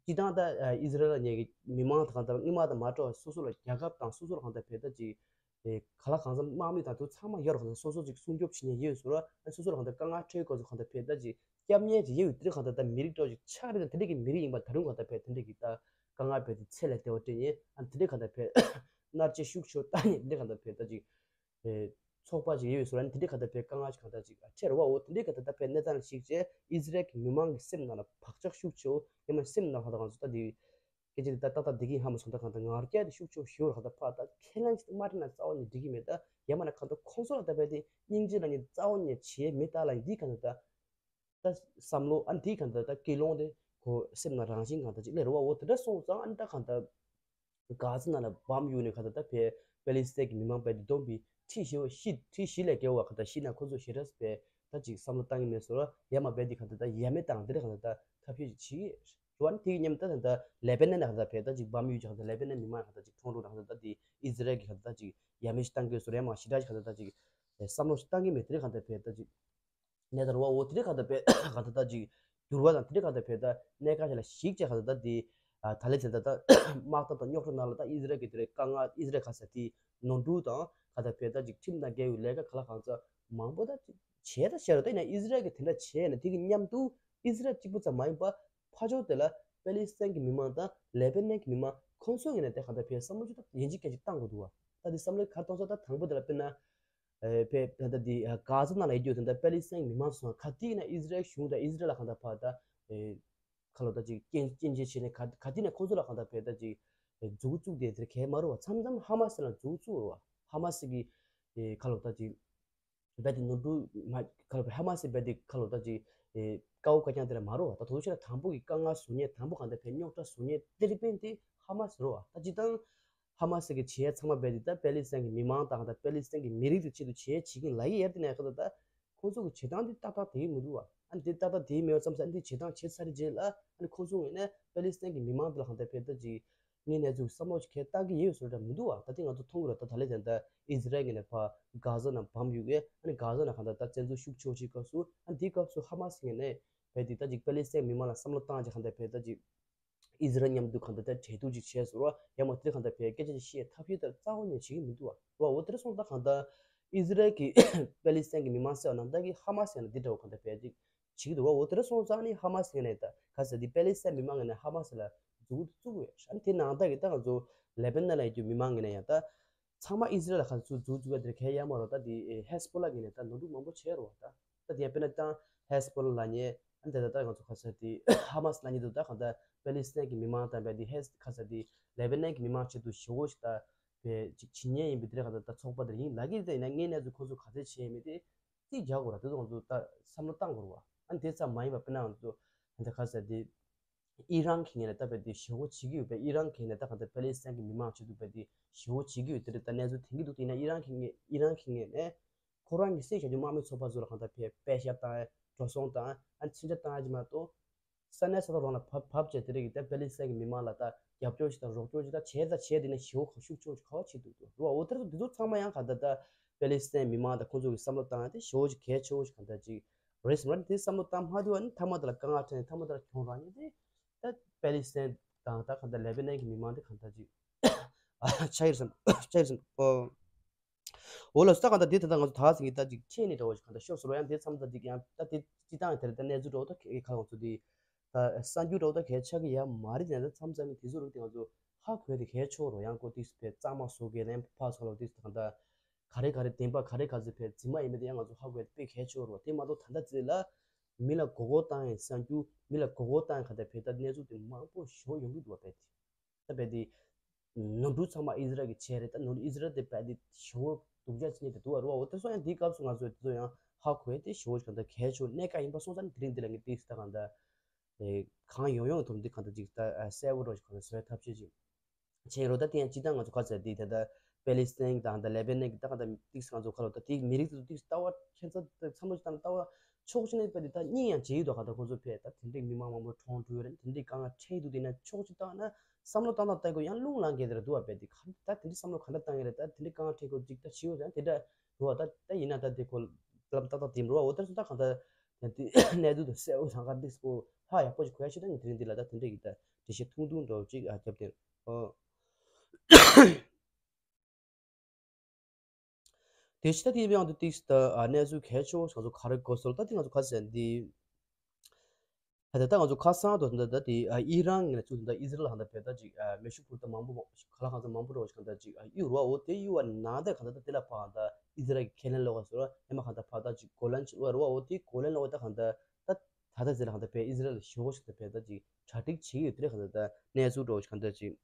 སྤྱི་བཏང་ད་ཨིས་རལ་ལ་ཉེ་གི་མི་མང་དང་གང་ལྟར་སྔོན་མ་དང་མ་འདྲ་བ་སོ་སོ་ལ་རྒྱལ་ཁབ་དང་སོ་སོ་ལ་གང་ལྟར་བས་ད་ཅིག་དེ་ག་ལ་གང་འཚམ་དམག་མི་དང་དུ་ཚང་མ་ཡོད་རོགས་སོ་སོ་ཅིག་སྲུང་སྐྱོབ་བྱེད་མཁན་ཡོད་ཟེར་རོ། ཨ་སོ་སོ་ལ་གང་ལྟར་དཀའ་ངལ་འཕྲད་དགོས་ཚོ་གང་ལྟར་བས་ད་ཅིག་སྐྱབས་གནས་ཅིག་ཡོད་དེ་གང་ལྟར་ད་མི་རིགས་ཏོག་ཅིག་ཆགས་རེད་ད་དེ་འདྲ་གི་མི་རིགས་ཡིན་པ་ད་རུང་གང་ལྟར་བས་དེ་འདྲ་གི་ད་དཀའ་ངལ་བས་དེ་ཚད་ལས་བདེ་བ་སྤྲད་ཉེ་ཨ་དེ་འདྲ་གང་ལྟར་བས་མནར་གཅོད་ཤུགས་ཆེ་བཏང་ཉེ་དེ་འདྲ་གང་ལྟར་བས་ད་ཅིག་ཚོགས་པ་ཅིག་ཡོད་ཟེར་རོ། ཨ་དེ་འདྲ་གང་ལྟར་བས་དཀའ་ངལ་ཅིག་གང་ལྟར་ཅིག་འཕྲད་རོ་བ་འོ་དེ་འདྲ་གང་ལྟར་ད་བས་གནས་སྟངས་ཤིག་བྱས་ཨིས་རལ་གྱི་མི་མང་གི་སེམས་ནང་ལ་བག་ཆགས་ཤུགས་ཆེ་ཡང་མ་སེམས་ནང་ལ་གང་ལྟར་གང་ཚོ་ད་དེ། སྐད་ཆ་འདི་ད་ཏག་ཏག་འདི་གིན་ཧ་མ་སོང་ད་གང་ལྟར་ང་རྒྱལ་དེ་ཤུགས་ཆེ་ཞེ་པོ་རེད་གང་ལྟར་ཕར་ད་ཁས་ལེན་ཅིག་མ་དྲན་ན་རྩ་བ་ནས་འགྲིག་གི་མེད་ད་ཡང་མིན་ན་གང་ལྟར་ཁོང་ཚོ་ལ་ད་བས་དེ་སྙིང་རྗེ་ལ་ནི་རྩ་བ་ནས་བྱེད་མི་ལྟ་ལ་འདི་གང་ལྟར་ད་ད་བསམ་བློ་ཨ་འདི་གང་ལྟར་ད་ཀི་ལོང་དེ་གོ་སེམས་ན་རང་བཞིན་གང་ལྟར་ཅིག་ལས་རེད་བ་འོ་དེ་འདྲ་སོང་ཙང་ཨ་ནི་ད་གང་ལྟར་ གྷ་ཛ་ནང་ལ་བམ་གཡུག་ནས་ག་ད་ད་བས་པེ་ལི་སི་ཐན་གྱི་མི་མང་བས་འདི་བསྡོམས་པའི་ཁྲི་བཞི་བ་ཤི་ཁྲི་བཞི་ལས་བརྒལ་བ་ག་ད་ཤི་ན་ཁོ་ཚོ་ཞེ་དྲག་བས་ད་ཅིག་བསམ་བློ་བཏང་གི་མེད་ཟེར་བ་ཡ་མ་བས་འདི་ག་ད་ད་ཡ་མེད་བཏང་འདི་རེད་ག་ད་ད་ཐབས་ཤེས་ཅིག་བྱེད་ཀྱི་ཡོད། ཨ་ནི་དེ་གི་མཉམ་ད་ད་ད་ལེ་བྷ་ནན་ལ་ག་ད་བས་ད་ཅིག་བམ་གཡུག་ཅིག་ག་ད་ལེ་བྷ་ནན་མི་མང་ག་ད་ཅིག་ཁྲོང་ཁྲོང་ད་ག་ད་ད་དེ་ཨི་ཟི་རལ་གྱི་ག་ད་ད་ཅིག་ཡ་མེད་ཞིག་བཏང་གི་ཡོད་ཟེར་ཡ་མ་ཞེ་དྲག་ཅིག་ག་ད་ད་ཅིག་བསམ་བློ་ཞིག་བཏང་གི་མེད་དེ་རེད་ག་ད་བས་ད་ཅིག་གནས་ད་རུ་བ་འོ་དེ་རེད་ག་ད་བས་ག་ད་ད་ཅིག་འགྱུར་བ་དང་དེ་རེད་ག་ད་བས་ད་གནས་ཀ་ཞིག་ལ་ཞིག་ཅེས་ག་ད་ད་དེ་ད་ལེ་ཚེ་ད་ད་དམག་འཐབ་དང་རྙོག་དྲ་ནང་ལ་ད་ཨི་ཟི་རལ་གྱི་དེ་རེད་དཀའ་ངལ་ཨི་ཟི་རལ་ག་ས་དེ་ནོར་འཁྲུལ་དང་ག་ད་བས་ད་ཅིག་ཁྲིམས་དང་འགལ་བའི་ལས་ཀ་ག་ལ་གང་ཚ་མང་པོ་ད་ཅིག་བྱས་ད་བྱས་རོ། ད་ཡིན་ན་ཨི་ཟི་རལ་གྱི་དེ་འདྲ་བྱས་ན་དེ་གི་མཉམ་དུ་ཨི་ཟི་རལ་གཅིག་པུ་ཙམ་མ་ཡིན་པ་ཕ་ཕྱོགས་དེ་ལ་པེ་ལི་སི་ཐན་གྱི་མི་མང་དང་ལེ་བྷ་ནན་གྱི་མི་མང་ཁོང་ཚོ་ཡིན་ན་དེ་ག་ད་བས་བསམ་བློ་ཅིག་ད་ཡིན་གཅིག་སྐད་ཅིག་བཏང་དགོས་འདུག་བ། ད་དེ་བསམ་བློ་ག་རེ་གཏོང་ས་ད་དང་པོ་དེ་ལ་དཔེར་ན། ཨེ་བས་ད་ལྟ་འདི་ཨ་གྷ་ཛ་ནང་ལ་ཡོད་རྒྱུ་དེ་འདྲ་པེ་ལི་སི་ཐན་མི་མང་ཚོ་ག་དུས་ན་ཨི་ཟི་རལ་གཞུང་དང་ཨི་ཟི་རལ་ལ་གང་ལྟར་ཕར་ད་ཨེ་ཁ་ལོ་ད་ཅིག་རྐྱེན་རྐྱེན་ཆེ་བྱས་ནས་ག་ག་དུས་ན་ཁོང་ཚོ་ལ་གང་ལྟར་བས་ད་ཅིག་ཨེ་མཛུབ་བཙུགས་དེ་དེར་གས་མ་རུ་བ། མཚམས་མཚམས་ཧ་མ་སི་ལ་མཛུབ་བཙུགས་རུ་བ། ཧ་མ་སི་གི་ཨེ་ཁ་ལོ་ད་ཅིག་བས་དེ་ནོར་འཁྲུལ་མ་ཁ་ལོ་ཧ་མ་སི་བས་དེ་ཁ་ལོ་ད་ཅིག་ཨེ་དཀའ་བོ་དཀའ་རྐྱང་དེ་ལ་མ་རུ་བ། ད་དོ་ཤ་ལ་དང་པོ་གི་དཀའ་ངལ་བཟོ་ཉེས་དང་པོ་གང་ལྟར་བས་རྙོག་དྲ་བཟོ་ཉེས་དེ་རིགས་པས་དེ་ཧ་མ་སི་རུ་བ། ད་ཅི་ད། ཧ་མ་སི་གི་བྱེད་ཡ་ཚང་མ་རྦད་དེ་ད་པེ་ལི་སི་ཐན་གྱི་མི་མང་དང་ད་པེ་ལི་སི་ཐན་གྱི་མི་རིགས་ཀྱི་ཆེད་དུ་བྱེད་ཡ་བྱེད་ཀྱིན་ལ་ཡི་ཡར་དེ་ནས་ཁ་ད་ད་ཁོང་ཚོ་གི་བྱེད་སྟངས་འདི་ཏག་ཏག་དེ་གི་མི་འདུག་བ། ཨ་ནི་དེ་ཏག་ཏག་དེ་གི་མེད་པ་ཙམ་ས་ཨ་ནི་དེ་བྱེད་སྟངས་བྱེད་ཚར་རྗེས་ལ་ཨ་ནི་ཁོང་ཚོ་ངོས་ནས་པེ་ལི་སི་ཐན་གྱི་མི་མང་དེ་ལ་གང་ལྟར་ཕེབས་ད་ཅིག་ངས་གནས་ཚུལ་བསམ་བློ་ཞིག་ཁྱེར་བཏང་གི་ཡོད་ཟེར་བ་འདྲ་མི་འདུག་བ། ད་དེ་ང་ཚོ་མཐོང་གི་རེད། ད་ད་ལས་ཙང་ད་ཨི་ཟི་རལ་ངོས་ནས་ཕར་གྷ་ཟ་ནང་བམ་གཡུག་གི་ཨ་ནི་གྷ་ཟ་ནང་གང་ལྟར་ད་བཙན་འཛུལ་ཤུགས་ཆེ་བོ་ཞིག་སྐབས་སུ་ཨ་ནི་དེའི་སྐབས་སུ་ཧ་མ་སི་ངོས་ནས་རྦད་དེ་ད་ཅིག་པེ་ལི་སི་ཐན་མི་མང་ལ་བསམ་བློ་བཏང་ཅིག་གང་ལྟར་ཕེབས་ད་ཅིག་ཨི་ཟི་རལ་མཉམ་དུ་གང་ལྟར་ད་འབྲེལ་གཏུག་ཅིག་བྱས་ཟེར་བ་ཡང་མ་དེ་གང་ལྟར་བས་སྐད་ཆ་ཅིག་བཤད་ཐབས་ཤེས་ལྟར་རྩ་བ་ནས་བྱེད་ཀྱི་མི་འདུག་བ། རོ་འོ་དེར་སོང་ད་གང་ལྟར་ཨི་ཟི་རལ་གྱིས་པེ་ལི་སི་ཐན་གྱི་མི་མང་ཟེར་བ་ནང་ལྟར་གྱི་ཧ་མ་སི་ཡང་འདི་འདྲ་བོ་གང་ལྟར་བས་ཅིག་བྱེད་ཀྱི་འདུག་བ། འོ་དེར་སོང་ཙང་ནི་ཧ་མ་སི་ངོས་ནས་ད་ག་ཟེར་འདི་པེ་ལི་སི་ཐན་མི་མང་ངོས་ནས་ཧ་མ་སི་ལ་མཛུབ་གུ་བཙུགས་ཡོད། ཨ་ནི་དེ་ནང་ལྟར་གྱི་ད་ང་ཚོ་ལེ་བྷ་ནན་ལ་ཡོད་རྒྱུ་མི་མང་ངོས་ནས་ཡང་ད། ཚང་མ་ཨི་ཟི་རལ་ལ་ཁ་ཚུར་མཛུབ་བཙུགས་པ་དེར་གལ་ཡ་མ་རོ། ད་དེ་ཧེ་སི་བྷོ་ལ་ངོས་ནས་ད་ནོར་འཁྲུལ་མང་པོ་བྱས་རོ། ད་ད་དེ་ཡང་དཔེར་ན་ད་ཧེ་སི་བྷོ་ལ་ལབ་མཁན་ཨ་ནི་ད་ད་ང་ཚོ་ཁ་ཚ་དེ་ཧ་མ་སི་ལབ་མཁན་དུ་ད་གང་ལྟར་པེ་ལི་སི་ཐན་གྱི་མི་མང་དང་བས་དེ་ཧེ་ཁ་ཚ་དེ་ལེ་བྷ་ནན་གྱི་མི་མང་ཆེད་དུ་ཞེ་བོ་ཞིག་ད་བས་ཅིག་བྱེད་མཁན་ཡིན་པའི་དེ་རེད། གང་ལྟར་ད་ཚོགས་པ་དེར་ཡིན་ལབ་ཀྱི་ད་ཡིན་ན་ངས་གནས་ཚུལ་ཁོང་ཚོ་ག་ཚོད་བྱས་མེད་དེ་རྩིས་རྒྱག་དགོས་ར། དེ་ཚོ་ང་ཚོ་ད་བསམ་བློ་བཏང་དགོས་ར་བ། ཨ་ནི་དེ་ཙམ་མ་ཡིན་པ་དཔེར་ན་ང་ཚོ་ད་ཁ་ཚ་དེ། ཨི་རན་གྱི་ངོས་ནས་ད་བས་དེ་ཞེ་བོ་བྱེད་ཀྱི་ཡོད་པས། ཨི་རན་གྱི་ངོས་ནས་ད་གང་ལྟར་པེ་ལི་སི་ཐན་གྱི་མི་མང་ཆེད་དུ་བས་དེ་ཞེ་བོ་བྱེད་ཀྱི་ཡོད། དེ་རེད། ད་གནས་ཚུལ་དེང་གི་འདུག་དེ་ཡིན་ན་ཨི་རན་གྱི་ངོས་ཨི་རན་གྱི་ངོས་ནས་ཁོ་རང་གི་སྲིད་བྱ་རྒྱུ་དམག་མི་ཚོགས་པ་ཚོ་ལ་གང་ལྟར་བས་པད་ཤག་བཏང་ཡ་འགྲོ་སོང་བཏང་ཡ་ཨ་ནི་ཕྱིན་ཆད་བཏང་ཡ་ཅིག་མ་གཏོགས་ས་གནས་ས་ཐོག་རང་ལ་བབས་བབས་བྱས་དེ་རེད་གི་ད་པེ་ལི་སི་ཐན་གྱི་མི་མང་ལ་ད་རྒྱབ་སྐྱོར་ཞིག་དང་རོགས་སྐྱོར་ཞིག་ད་བྱས་ད་བྱས་དེ་ནས་ཞེ་བོ་ག་ཤུགས་ཆེ་བོ་ཞིག་ག་བ་བྱེད་འདུག་འདུག་རུ་བ། འོ་དེར་དེ་ཚོ་ཚང་མ་ཡང་གང་ལྟར་ད་པེ་ལི་སི་ཐན་མི་མང་དང་ཁོང་ཚོ་གི་བསམ་བློ་བཏང་ཡ་དེ་ཞེ་བོ་ཞིག་གལ་ཆེ་བོ་ཞིག་གང་ལྟར་ཅིག་རེད་སོང་ར། དེ་བསམ་བློ་བཏང་མ་ཐུབ་པ་ནི་མཐའ་མ་དེ་ལ་དཀའ་ངལ་འཕྲད་ནས་མཐའ་མ་དེ་ལ་གྱོང་རག་ནས་དེ་ད་པེ་ལི་སི་ཐན་དང་ད་གང་ལྟར་ལེ་བྷ་ནན་གྱི་མི་མང་དེ་གང་ལྟར་ཅིག་ཆགས་ཡོད་བསམ་ཆགས་ཡོད་བསམ། ཨོ། འོ་ལགས་སོ། ད་གང་ལྟར་དེ་ད་ལྟ་ང་ཚོ་ད་ཟིན་གྱི་ད་ཅིག་ཆད་ནས་འདྲ་བོ་ཞིག་གང་ལྟར་ཤོར་སོང་ར། ཡང་དེ་མཚམས་ད་ཅིག་ཡང་ད་དེ་སྤྱི་བཏང་དེར་ད་གནས་ཚུལ་འདྲ་བོ་ད་ག་ལ་ང་ཚོ་དེ་ད་གསར་འགྱུར་འདྲ་བོ་ད་གལ་ཆགས་ཀྱི་ཡ་མ་རེད། ཡང་ད་མཚམས་མཚམས་དེ་ཚོ་རིགས་དེ་ང་ཚོ་ཧ་གོ་ཡ་དེ་གལ་ཆེ་བོ་རེད། ཡང་ཀོ་ཏིག་སི་ཕེ་གཙང་མ་བཟོ་གི་ལན་ཕ་ཚོ་ལ་ཏིག་སི་གང་ལྟར། ག་རེ་ག་རེ་བདེན་པ་ག་རེ་ག་ཚོད་བས་རྫུན་མ་ཡིན་མིན་དེ་ཡང་ང་ཚོ་ཧ་གོ་ཡ་དཔེ་གལ་ཆེ་བོ་རེད་བ། དེ་མ་གཏོགས་ད་ལྟ་ཚེ་ལ་མི་ལ་མགོ་སྐོར་བཏང་ཡིན་བསམ་རྒྱུ་མི་ལ་མགོ་སྐོར་བཏང་ཡིན་ག་ད་བས་ད་གནས་ཚུལ་དེ་མང་པོ་ཞིག་ཡོང་གི་འདུག་བ། བས་དེ་ད་བས་དེ་ནོར་འཁྲུལ་ཚང་མ་ཨི་ཟི་རལ་གྱི་བྱས་རེད། ད་ནོར་ཨི་ཟི་རལ་དེ་བས་དེ་ཞེ་བོ་སྡུག་ཅག་ཅིག་ཉིད་དུ་འདུག་བ་རེད་བ། འོ་དེ་སོང་ཡང་དེའི་སྐབས་སུ་ང་ཚོས་དེ་ཚོ་ཡང་ཧ་གོ་ཡ་དེ་ཞེ་བོ་ཞིག་ག་ད་གལ་ཆེ་བོ་གནད་འགག་ཡིན་པ་སོང་ཙང་དེ་རིང་འདི་ལ་ངས་ཏིག་སི་ད་གང་ད། ཨེ་གང་ཡོང་ཡོང་ཐོག་འདི་གང་ལྟར་ཅིག་ད་ཨ་གསལ་བོ་རོ་ཞིག་གང་ལྟར་བཟོ་ཡ་ཐབས་ཤེས་ཅིག་བྱས་རོ། ད་དེ་ཡང་སྤྱི་བཏང་ང་ཚོ་ཁ་ཚ་འདི་ད་ལྟ་པེ་ལི་སི་ཐན་དང་ད་ལེ་བྷ་ནན་གྱི་ད་གང་ལྟར་ཏིག་སི་ང་ཚོ་ཁ་ལོ་ད་དེའི་མི་རིགས་དེ་ཚོ་ཏིག་སི་ལྟ་བ་ཁྱད་མཚར་ད་འཚམས་པོ་ཞིག་བཏང་ལྟ་བ་ཕྱོགས་གཅིག་ནས་པ་འདི་ད་གཉིས་ཡང་བྱེད་ཡུལ་དུ་གང་ལྟར་ཁོང་ཚོ་ཕེ་ད་དེ་འདྲའི་མི་མང་མང་པོ་གྲོངས་འགྲོ་རེད། དེ་འདྲའི་དཀའ་ངལ་འཕྲད་ཡུལ་དུ་དེ་ན་ཕྱོགས་གཅིག་བཏང་ན་བསམ་བློ་བཏང་དང་བཏང་དགོས་ཡང་རླུང་ལངས་གལ་དེ་ར་འདུག་བ། པ་འདི་ག་ད་དེ་འདྲའི་བསམ་བློ་ག་འདྲ་བཏང་ཡ་རེད། ད་དེ་འདྲའི་དཀའ་ངལ་འཕྲད་དགོས་ཅིག་ད་ཞིག་ཡོད་ད་དེ་འདྲ་འདུག་བ། ད་ད་ཡིན་ན་ད་དེ་ཁོ་ལབ་ཏག་ཏག་དེ་འགྲོ་བ། འོ་དེར་སོང་ད་གང་ལྟར་ད་དེ་གནས་ཚུལ་དུ་གསལ་བོ་ཐང་ག་ཏིག་སི་པོ་ཧ་ཡག་པོ་ཞིག་གོ་ཡ་ཞིག་ད་ངས་དེ་རིང་འདི་ལ་ད་དེ་འདྲ་གི་ད་འགྲེལ་བཤད་ཐུང་ཐུང་འདྲ་བོ་ཅིག་ཨ་རྒྱབ་སྟེ། ཨོ། དེ་ཕྱི་ད་དེའི་དབང་དུ་ཏིག་སི་ད་ཨ་གནས་ཚུལ་གལ་ཆེ་བོ་ང་ཚོ་ག་རེ་གོ་སོང་ད་དེ་ང་ཚོ་ཁ་སང་འདི། ད་ལྟ་ང་ཚོ་ཁ་སང་དུ་ད་ད་དེ་ཨ་ཨི་རན་ངོས་ནས་ཚུར་ད་ཨི་ཟི་རལ་ལ་ཧ་ད་བས་ད་ཅིག་ཨ་མེ་ཤུགས་འཕུར་མདའ་མང་པོ་ག་ལ་གང་ཚ་མང་པོ་རོ་ཞིག་གང་ད་ཅིག་ཨ་གཡུག་རོ། འོ་དེ་གཡུག་བ་ན་ད་གང་ད་ད་དེ་ལ་ཕ་གང་ད་ཨི་ཟི་རལ་གྱི་ཁས་ལེན་ལོག་ག་སོ་ར་ཨེ་མ་གང་ད་ཕ་ད་ཅིག་གོ་ལན་ཅིག་རོ་རོ། འོ་དེ་གོ་ལན་ལོག་ད་གང་ད་ད་ད་ད་ཟེར་ལ་གང་ད་བས་ཨི་ཟི་རལ་ཞེ་བོ་ཞིག་ད་བས་ད་ཅིག་གྲ་སྒྲིག་བྱེད་ཡོད་དེ་རེད། གང་ད་ད་གནས་ཚུལ་རོ་ཞིག་གང་ད་ཅིག་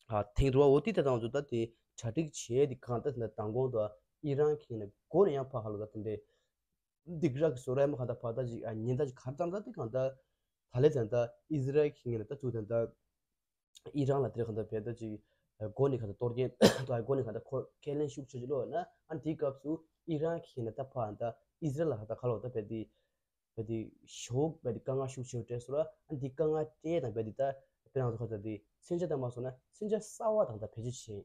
ཨ་ཐེངས་དུ་བ་འོ་དེ་ད་དང་ཚོ་ད་དེ་གྲ་སྒྲིག་བྱས་དེ་གང་ད་ད་མདང་དགོང་དུ་ཨི་རན་གྱི་ནས་མགོ་ནས་ཡང་ཕ་ཧ་ལོ་ད་དེ་འདྲའི་སྡིགས་ར་གི་སོ་ར་ཡ་མ་གང་ད་ཕ་ད་ཅིག་ཨ་ཉེན་ད་ཅིག་གར་བཏང་ད་དེ་གང་ད་ད་ལེ་ད་ད་ཨི་ཟི་རལ་གྱི་ངོས་ནས་ད་ཚུར་ད་ད་ཨི་རན་ལ་དེ་གང་ད་བས་ད་ཅིག་ ཨ་འགོ་ནས་གང་ལྟར་གཏོར་སྐྱོན་དང་འགོ་ནས་གང་ལྟར་ཁོ་ཁས་ལེན་ཤུགས་ཆེ་ཆེ་བློ་ན་ཨ་དེའི་སྐབས་སུ་ཨི་རན་གྱིས་ན་ད་ཕར་ད་ཨི་ཟི་རལ་ལ་ད་ག་ལོ་ད་བས་དེ་བས་དེ་ཞོག་བས་དེ་དཀའ་ངལ་ཤུགས་ཆེ་བ་སྤྲད་སོང་ར། ཨ་དེ་དཀའ་ངལ་སྤྲད་དང་བས་དེ་ད་དཔེར་ན་ཚོ་ཁ་ད་དེ་མཚོན་ཆ་ད་མ་སོང་ན་མཚོན་ཆ་གསར་བ་དང་ད་བེད་སྤྱོད་བྱས།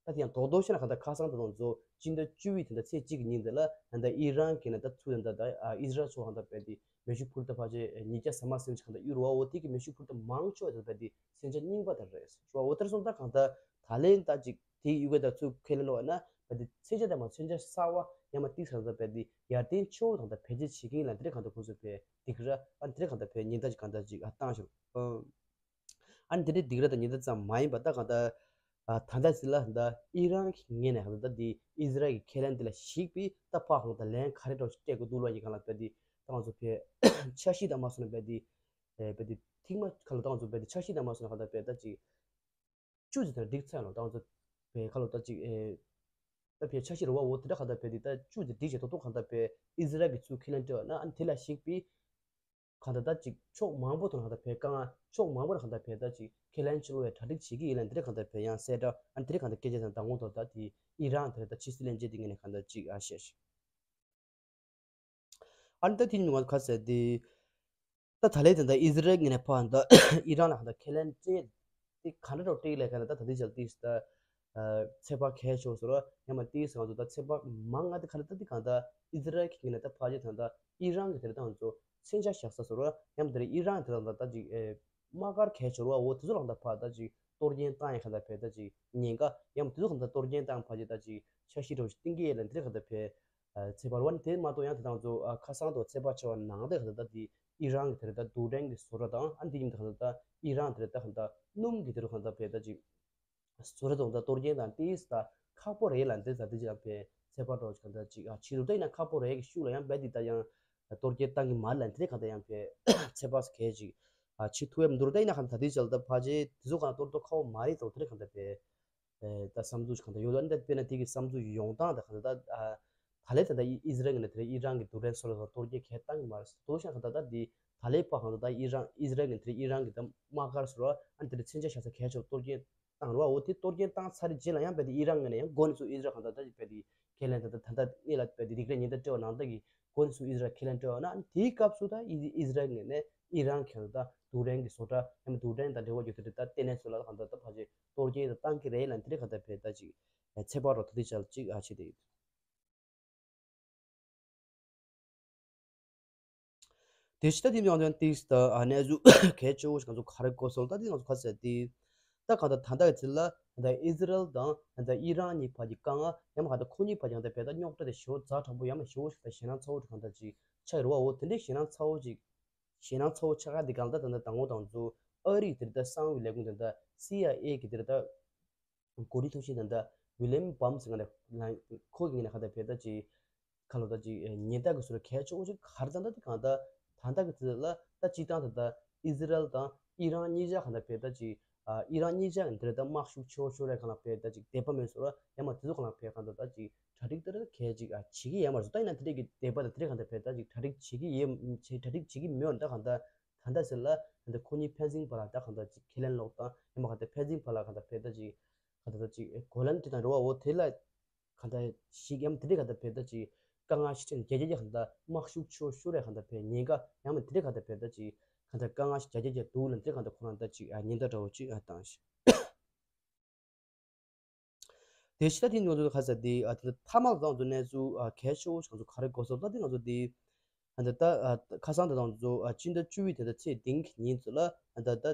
ད་དེ་ཡང་རྡོག་རྡོག་བཤད་ན་གང་ལྟར་ཁ་སང་ད་དང་ཚོ་སྤྱི་ཟླ་བཅུ་པའི་དེ་འདྲ་ཚེས་གཅིག་གི་ཉིན་དེ་ལ་ད་ལྟ་ཨི་རན་གྱི་ནས་ད་ཚུར་ད་ལྟ་ཨི་ཟི་རལ་ཚོ་གང་ལྟར་བས་དེ་མེ་ཤུགས་འཕུར་མདའ་ཕལ་ཆེར་ཉིས་བརྒྱ་ཟ་མ་ཟིན་ཅིག་གང་ལྟར་གཡུར་བ་འོ་དེ་གི་མེ་ཤུགས་འཕུར་མདའ་མང་ཆེ་བ་དེ་བས་དེ་མཚོན་ཆ་རྙིང་པ་དེ་རེད། འོ་དེར་སོང་ད་གང་ལྟར་ད་ལན་ད་ཅིག་དེ་གཡུ་གེ་ད་ཚུར་ཁས་ལེན་ལོག་ན་བས་དེ་མཚོན་ཆ་དང་མ་མཚོན་ཆ་གསར་བ་ཡང་མ་ཏིག་གང་ལྟར་བས་དེ་ཡར་ཐོན་ཆེ་བོ་དང་ད་བེད་སྤྱོད་བྱེད་ཀྱིན་ལ་དེ་རེད། གང་ལྟར་ཁོ་ཚོ་བས་སྡིགས་ར་ཨ་དེ་རེད། གང་ལྟར་བས་ཉེན་བརྡ་ཅིག་གང་ལྟར་ཅིག་བཏང་ཞིག་ཨ་ནི་དེ་འདྲའི་སྡིགས་ར་དང་ཉེན་བརྡ་ཙམ་མ་ཡིན་པ་ད་གང་ལྟར། ཨ་ད་ལྟ་ཟིན་ལ་ད་ཨི་རན་གྱི་ངོས་ནས་གང་ལྟར་ད་དེ་ཨི་ཟི་རལ་གྱི་ཁས་ལེན་དེ་ལ་གཞིགས་པའི་ད་ཕར་གང་ལྟར་ལན་ག་རེ་འདྲ་ཞིག་སྤྲད་དགོས་འདུག་ལབ་ཡིན་གང་ལ་བས་དེ་ད་ང་ཚོ་བས་འཆར་གཞི་དང་མ་སོང་ན་བས་དེ་བས་དེ་ཐེངས་མ་གང་ལ་ད་ང་ཚོ་བས་དེ་འཆར་གཞི་དང་མ་སོང་ན་གང་ལྟར་བས་ད་ཅིག་བཅུ་ཙམ་དང་འགྲིག་ཚར་ལོ། ད་ང་ཚོ་བས་གང་ལ་ད་ཅིག་ཨེ་ད་བས་འཆར་གཞི་རེ་བ་འོ་དེ་འདྲ་གང་ལྟར་བས་དེ་ད་བཅུ་ཙམ་འགྲིག་བྱས་ཐོག་ཐོག་གང་ལྟར་བས་ཨི་ཟི་རལ་གྱི་ཚུར་ཁས་ལེན་སྤྲད་པ་ན་ཨ་ནི་དེ་ལ་གཞིགས་པའི་གང་ལྟར་ད་ཅིག་ཕྱོགས་མང་པོ་དང་གང་ལྟར་བས་དཀའ་ངལ་ཕྱོགས་མང་པོ་ལ་གང་ལྟར་བས་ད་ཅིག་ཁས་ལེན་བྱེད་ལོ་བའི་གྲ་སྒྲིག་བྱེད་ཀྱི་ཡིན་ལ་འདི་རེད། གང་ལྟར་བས་ཡང་གསལ་བསྒྲགས་ཨ་འདི་རེད། གང་ལྟར་སྐད་ཆ་དང་ད་ངོ་ཐོག་ད་དེ་ཨི་རན་དེ་རེད་ད་ཕྱི་སྲིད་བློན་ཆེན་དེ་ངས་ནས་གང་ལྟར་ཅིག་ཨ་བཤད་ཤིག་ཨ་ནི་ད་དེ་ཉིན་ང་ཁ་ཟེར་དེ་ད་ད་ལས་དེ་ད་ཨི་ཟི་རལ་ངས་ནས་ཕར་ད་ཨི་རན་ལ་གང་ལྟར་ཁས་ལེན་སྤྲད་དེ་ག་འདྲ་རོགས་སྤྲད་ལས་གང་ལྟར་ད་ད་དེ་ཅལ་ཏིས་ད། ཚེ་དཔག་གལ་ཆེ་བ་བཟོ་ར་ཡང་མ་ཏིས་ང་ཚོ་ད་ཚེ་དཔག་མང་ང་དེ་ག་ལ་ད་དེ་གང་ལྟར་ཨི་ཟི་རལ་གྱི་ངོས་ནས་ད་ཕལ་ཆེར་ད་ལྟ་ཨི་རན་གྱི་དེ་ལ་ད་ང་ཚོ་མཚོན་ཆ་བཞག་ས་བཟོ་ར་ཡང་མ་དེ་ར་ཨི་རན་གྱི་དེ་ལ་ད་ད་ཅིག་ཨེ་དམག་སྒར་གལ་ཆེ་བ་འོ་དེ་ཚོ་ལ་ད་ཕར་ད་ཅིག་གཏོར་སྐྱོན་བཏང་ཡ་གང་ལྟར་བས་ད་ཅིག་ཉེན་ཁ་ཡང་མ་དེ་ཚོ་གང་ལྟར་གཏོར་སྐྱོན་བཏང་ཕལ་ཆེར་ད་ཅིག་འཆར་གཞི་འདྲ་བོ་ཞིག་བཏིང་གི་ཡོད་ལ་འདི་རེད། གང་ལྟར་བས་ཚེ་དཔག་ར་བ་ནི་དེ་མ་གཏོགས་ཡང་དེ་ད་ང་ཚོ་ཁ་སང་དུ་ཚེ་དཔག་ཆེ་བ་ནང་དེ་གང་ལྟར་ད་དེ་ཨི་རན་གྱི་དེ་ར་ད་རྡུལ་ཕྲན་གྱི་བཟོ་གྲྭ་དང་ཨ་འདི་ཡིན་ད་གང་ལྟར་ད་ཨི་རན་དེ་ར་ད་གང་ལྟར་སྣུམ་གྱི་དེ་ར་གང་ལྟར་བས་ད་ཅིག་བཟོ་གྲྭ་དང་ད་གཏོར་སྐྱོན་དང་ཏིས་ད་ཁག་པོ་རེད་ལ་འདི་ད་འདི་ཅི་ཡང་བས་ཚེ་དཔག་འདྲ་བོ་གང་ལྟར་ཅིག་ཨ་ཕྱི་རུ་ད་ཡིན་ན་ཁག་པོ་རེད་གི་ཤུགས་ལ་ཡང་བས་འདི་ད་ཡང་གཏོར་སྐྱོན་བཏང་གི་མ་རེད་ལ་འདི་རེད། གང་ལྟར་ཡང་བས་ཚེ་དཔག་གལ་ཅིག་ཨ་ཕྱི་ཐུ་ཡ་མི་འདུག་ད་ཡིན་ན་གང་ལྟར་ད་འདི་ཅལ་ད་ཕལ་ཆེར་དེ་ཚོ་གང་གཏོར་ཐུབ་ཁག་པོ་མ་རེད་དོ་དེ་རེད། གང་ལྟར་བས་ད་བསམ་ཚུལ་གང་ལྟར་ཡོད་ལ་འདི་དཔེར་ན་དེ་གི་བསམ་ཚུལ་ཡོང་སྟངས་ད་གང་ལྟར་ད་ད་ལས་ད་ད་ཨི་ཟི་རལ་གྱི་ནས་དེ་ཨི་རན་གྱི་རྡུལ་ཕྲན་སོགས་ལ་གཏོར་སྐྱོན་གལ་བཏང་གི་མ་རེད། དོ་ཤང་གང་ལྟར་ད་འདི་ད་ལས་ཕ་གང་ལྟར་ད་ཨི་རན་ཨི་ཟི་རལ་གྱི་དེ་ཨི་རན་གྱི་ད་དམག་སྒར་སོགས་ལ་ཨ་འདི་ཚོ་མཚོན་ཆ་བཞག་ས་གལ་ཆེ་བ་གཏོར་སྐྱོན་བཏང་ར་འོ་དེ་གཏོར་སྐྱོན་བཏང་ཚར་རྗེས་ལ་ཡང་བས་དེ་ཨི་རན་ངོས་ནས་ཡང་འགོ་ནས་ཚུར་ཨི་ཟི་རལ་གང་ལྟར་ད་བས་དེ་ཁས་ལེན་ད་ད་ད་ལྟ་གནས་ལ་བས་དེ་རིགས་རེ་ཉེན་བརྡ་སྤྲད་པ་ནང་ལྟ་གི་འགོ་ནས་ཚུར་ཨི་ཟི་རལ་ཁས་ལེན་སྤྲད་པ་ན་དེའི་སྐབས་སུ་ད་ཨི་ཨི་ཟི་རལ་ངོས་ནས་ཨི་རན་གང་ལྟར་ད་རྡུལ་ཕྲན་གྱི་བཟོ་གྲྭ་ཡང་མ་རྡུལ་ཕྲན་དང་འབྲེལ་བ་ཡོད་དེ་ད་ལྟེ་གནས་ཚོ་ལ་གང་ལྟར་ད་ཕལ་ཆེར་གཏོར་སྐྱོན་ད་བཏང་གི་རེད་ལ་འདི་རེད། གང་ལྟར་བས་ད་ཅིག་ཚེ་དཔག་རོ་ད་དེ་ཅལ་ཅིག་ཨ་བྱེད་དེ་ཡོད། དེ་ཕྱི་ད་དེ་ནང་དོན་ཏིས་ད་ཨ་གནས་ཚུལ་གལ་ཆེ་བོ་ཞིག་ང་ཚོ་ག་རེ་གོ་སོང་ད་དེ་ང་ཚོ་ག་ཟེར་དེ། ད་གང་ལྟར་ད་ལྟ་གི་ཚེ་ལ་ད་ཨི་ཟི་རལ་དང་ད་ཨི་རན་གཉིས་བར་གྱི་དཀའ་ངལ་ཡང་མ་གང་ལྟར་ཁོ་གཉིས་བར་གྱི་ཡང་ད་བས་ད་རྙོག་དྲ་དེ་ཞེ་བོ་ཛ་དྲག་པོ་ཡང་མ་ཞེ་བོ་ཞིག་ད་ཞེད་སྣང་ཚ་བོ་ཞིག་གང་ལྟར་ཅིག་ཆགས་ཡོད་རེད་བ། འོ་དེ་འདྲའི་ཞེད་སྣང་ཚ་བོ་ཅིག་ཞེད་སྣང་ཚ་བོ་ཆགས་ཁག་དེ་གང་ལྟར་ད་ད་དང་པོ་དང་ཚོ་ཨ་རིའི་དེར་ད་གསང་བའི་ལས་ཁུངས་དེ་ད་སི་ཨའི་ཨེ་གི་དེར་ད། གོ་སྒྲིག་ཐུགས་ཆེན་དང་ད་ཝི་ལིམ་བམ་ཟེར་ག་ནས་ཁོ་གི་ངོས་ནས་ག་ད་བས་ད་ཅིག་ཁ་ལོ་ད་ཅིག་ཉེན་བརྡ་གི་ཟུར་གལ་ཆེ་བོ་ཅིག་ག་རེ་ད་ད་དེ་གང་ད་ད་ད་གི་དེ་ལ་ད་སྤྱི་བཏང་ད་ད་ཨི་ཟི་རལ་དང་ཨི་རན་གཉིས་ཆ་ག་ད་བས་ད་ཅིག་ཨི་རན་གཉིས་ཆ་གི་འདིར་ད་དམག་ཤུགས་ཆེ་བོ་ཤོར་རེ་གང་ལ་བས་ད་ཅིག་དད་པ་མེད་སོ་ར་ཡང་མ་དེ་ཚོ་གང་ལ་བས་གང་ད་ད་ཅིག་གྲ་སྒྲིག་ད་ར་གལ་ཅིག་ཨ་བྱེད་ཀྱི་ཡོད་མ་རེད། ད་ཡིན་ན་དེ་འདྲས་ཀྱི་དད་པ་ད་དེ་རེ་གང་ད་བས་ད་ཅིག་གྲ་སྒྲིག་བྱེད་ཀྱི་ཡོད་གྲ་སྒྲིག་བྱེད་ཀྱི་མེད་ད་གང་ད་ད་ད་ཟེར་ལ་ད་ཁོ་གཉིས་ཕན་ཚུན་བར་ལ་ད་གང་ད་ཅིག་ཁས་ལེན་ལོག་དང་ཡང་མ་གང་ད་ཕན་ཚུན་བར་ལ་གང་ད་བས་ད་ཅིག་ག་ད་ད་ཅིག་གོ་ལན་དེ་དང་རེ་བ་འོ་དེ་ལ་ག་ད་ཞིག་ཡམ་དེ་འདྲའི་ག་ད་བས་ད་ཅིག་དཀའ་ངལ་ཞིག་འཕྲད་ནས་རྒྱ་རྒྱ་རྒྱ་ག་ད་དམག་ཤུགས་ཆེ་བོ་ཤོར་རེ་ག་ད་བས་ཉེན་ཁ་ཡང་མ་དེ་འདྲའི་ག་ད་བས་ད་ཅིག་ག་ད་དཀའ་ངལ་ཞིག་རྒྱ་རྒྱ་རྒྱ་འདུག་ལ་འདྲའི་ག་ད་ཁོ་རང་ད་ཅིག་ཉེན་བརྡ་འདྲ་བོ་ཅིག་བཏང་ཞིག་དེ་ཕྱི་ད་དེ་ང་ཚོ་ག་ས་དེ་ཨ་དེ་མཐའ་མ་ལ་ང་ཚོ་གནས་ཚུལ་ཨ་གལ་ཆེ་བོ་ཞིག་ང་ཚོ་ག་རེ་གོ་སོང་ད་དེ་ང་ཚོ་དེ་ཨ་འདི་ད་ཨ་ཁ་སང་དེ་ང་ཚོ་ཨ་སྤྱི་ཟླ་བཅུ་པའི་དེ་ད་ཚེས་བདུན་གྱི་ཉིན་ཚོ་ལ་ཨ་ད་ད་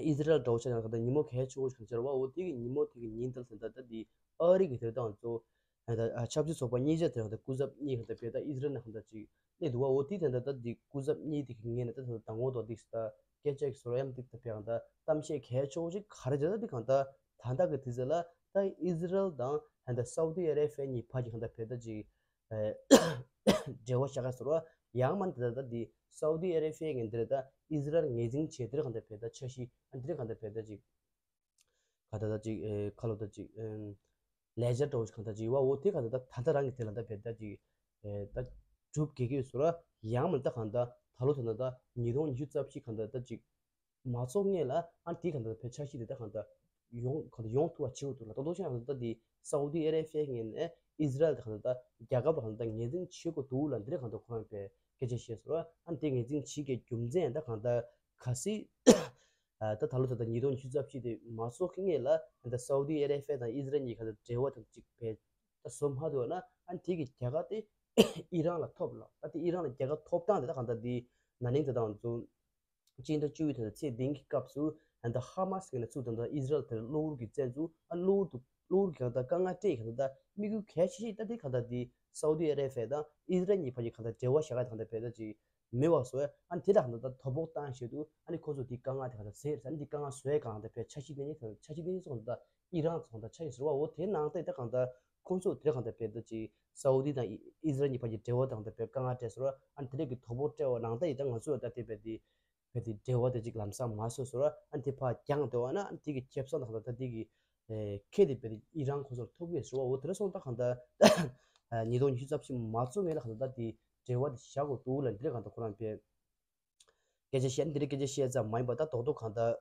ཨི་ཟི་རལ་འདྲ་བོ་ཆ་ཡང་ད་ཉིན་མོ་གལ་ཆེ་བོ་ཞིག་ཆེ་བ་འོ་དེ་གི་ཉིན་མོ་དེ་གི་ཉིན་དང་ད་ད་དེ་ཨ་རི་གི་དེ་ད་ང་ཚོ་ཨ་ད་ཨ་ཆབ་སྲིད་ཚོགས་པ་གཉིས་ཆ་དེ་ད་སྐུ་ཚབ་གཉིས་ག་ད་བས་ད་ཨི་ཟི་རལ་ནས་ག་ད་ཅིག་སླེབས་འདུག་བ། འོ་དེ་དེ་འདྲ་ད་འདི་སྐུ་ཚབ་གཉིས་དེ་གི་ངོས་ནས་ད་ད་དང་པོ་དོ་འདི་ད་སྐད་ཆ་གི་ཟུར་ཡམ་འདི་ད་བས་གང་ད་གཏམ་བཤད་གལ་ཆེ་བོ་ཞིག་ག་རེ་བྱས་ད་འདི་གང་ད་ད་ད་གི་དེ་ཚོ་ལ་ད་ཨི་ཟི་རལ་དང་ད་ད་སའུ་ཏི་ཨ་རེ་བྷི་ཡ་གཉིས་བར་གྱི་གང་ད་བས་ད་ཅིག་འབྲེལ་བ་བཞག་ག་ཟུར་བ་ཡང་མ་འདི་ད་ད་འདི་སའུ་ཏི་ཨ་རེ་བྷི་ཡ་གི་འདི་ད་ཨི་ཟི་རལ་ངོས་འཛིན་བྱས་འདི་གང་ད་བས་ད་འཆར་གཞི་འདི་གང་ད་བས་ད་ཅིག་ག་ད་ད་ཅིག་ཨེ་ཁ་ལོ་ད་ཅིག་ཨེམ་ལས་འཆར་འདྲ་བོ་ཞིག་གང་ད་ཅིག་ཡོད་བ། འོ་དེ་ག་ད་ད་ད་ལྟ་རང་གི་དེ་ལ་ད་བས་ད་ཅིག་ཨེ་ད་གྲུབ་གེ་གེ་སོ་ར་ཡང་མིན་ད་གང་ད་ད་ལོ་ད་ད་ད་ཉིས་སྟོང་ཉི་ཤུ་རྩ་བཞི་གང་ད་ད་ཅིག་མ་ཚོགས་ངེས་ལ་ཨ་དེ་གང་ད་བས་འཆར་གཞི་དེ་ད་གང་ད་ ཡོང་གང་ལྟར་ཡོང་ཐུབ་པ་བྱེད་དགོས་འདུག་ལ། ད་དུང་ཆ་གང་ལྟར་ད་དེ་སའུ་ཏི་ཨ་རེ་བྷི་ཡའི་ངོས་ནས་ཨི་ཟི་རལ་དེ་གང་ལྟར་ད་རྒྱལ་ཁབ་ལ་གང་ལྟར་ད་ངོས་འཛིན་བྱེད་དགོས་འདུག་ལ། འདི་རེད་གང་ལྟར་ཁོ་རང་པའི་སྐད་ཆ་བཤད་སོང་། ཨ་ནི་དེ་ངོས་འཛིན་བྱེད་ཀྱི་རྒྱུ་མཚན་ད་གང་ལྟར་གལ་སྲིད་ད་ད་ལོ་ད་ལྟ་ཉིས་སྟོང་ཉི་ཤུ་རྩ་བཞི་དེ་མ་རྫོགས་ཀྱི་སྔོན་ལ་ད་སའུ་ཏི་ཨ་རེ་བྷི་ཡ་དང་ཨི་ཟི་རལ་གཉིས་གང་ལྟར་འབྲེལ་བ་དང་གཅིག་པའི་ད་བཟོ་མ་ཐུབ་ན། ཨ་ནི་དེ་གི་རྒྱལ་ཁ་དེ་ཨི་རན་ལ་ཐོབ་ལ། ཨ་དེ་ཨི་རན་ལ་རྒྱལ་ཁ་ཐོབ་སྟངས་དེ་ད་གང་ལྟར་དེ་ན་ནིང་དེ་དང་ཚོ་སྤྱི་ཟླ་བཅུ་ཡི་དེ་ཚེས་བདུན་གྱི་སྐབས་སུ་ཨ་ནི་ཧ་མ་སི་གི་ནས་ཚུར་དེ་འདྲ་ཨི་ཟི་རལ་དེར་གློ་བུར་གྱི་བཙན་འཛུལ། ཨ་གློ་བུར་དུ་གློ་བུར་གྱི་གང་ལྟར་དཀའ་ངལ་སྤྲད་གང་ལྟར་དམིགས་ཡུལ་གལ་ཆེ་ཤོས་ད་དེ་གང་ལྟར་དེ་སའུ་ཏི་ཨ་རེ་བྷི་ཡ་དང་ཨི་ཟི་རལ་གཉིས་བར་གྱི་གང་ལྟར་འབྲེལ་བ་བཞག་ག་གང་ལྟར་བས་ད་ཅིག་མེད་པ་བཟོས། ཨ་ནི་དེ་ལ་གང་ལྟར་དོ་ཕོག་བཏང་བྱེད་དུ་ཨ་ནི་ཁོ་ཚོ་དེ་དཀའ་ངལ་དེ་གང་ལྟར་ཟེར། ཨ་ནི་དེ་དཀའ་ངལ་བཟོས་གང་ལྟར་བས་འཆར་གཞི་དེ་ནི་འཆར་གཞི་དེ་ནི་ཚོ་གང་ལྟར་ཨི་རན་ཚོ་གང་ལྟར་ཆགས་ཡོད་ཟེར་བ། འོ་དེ་ནང་བཞིན་ད་གང་ལྟར་ཁོང་ཚོ་དེ་གང་ལྟར་བས་ད་ཅིག་སའུ་ཏི་དང་ཨི་ཟི་རལ་གཉིས་བར་གྱི་འབྲེལ་བ་དང་དེ་བས་དཀའ་ངལ་སྤྲད་སོང་། ཨ་ནི་དེ་རིགས་ཀྱི་དོ་ཕོག་སྤྲད་པ་ནང་ལྟར་ཡིན་ད་ང་ཚོས་ད་དེ་བས་དེ་བས་དེ་འབྲེལ་བ་དེ་ཅིག་ལམ་སང་མ་བཟོས་སོང་། ཨ་ནི་དེ་ཕར་འགྱངས་བསྡད་པ་ན་ཨ་ནི་དེ་གི་ཁེ་བཟང་དང་ད་དེ་གི་ཨེ་ཁེ་དེ་བས་དེ་ཨི་རན་ཁོ་ཚོར་ཐོབ་གི་ཟེར་བ། འོ་དེ་འདྲ་སོང་ད་གང་ལྟར་ཉིས་སྟོང་ཉི་ཤུ་རྩ་བཞི་མ་རྫོགས་སྔོན་ལ་གང་ལྟར་ད་དེ་འབྲེལ་བ་དེ་བཞག་དགོས་འདུག་ལ། འདི་ལ་གང་ལྟར་ཁོ་རང་བས་སྐད་ཆ་བཤད། འདི་རིགས་སྐད་ཆ་བཤད་ཙམ་མ་ཡིན་པ་ད་རྡོག་རྡོག་གང་ལྟར་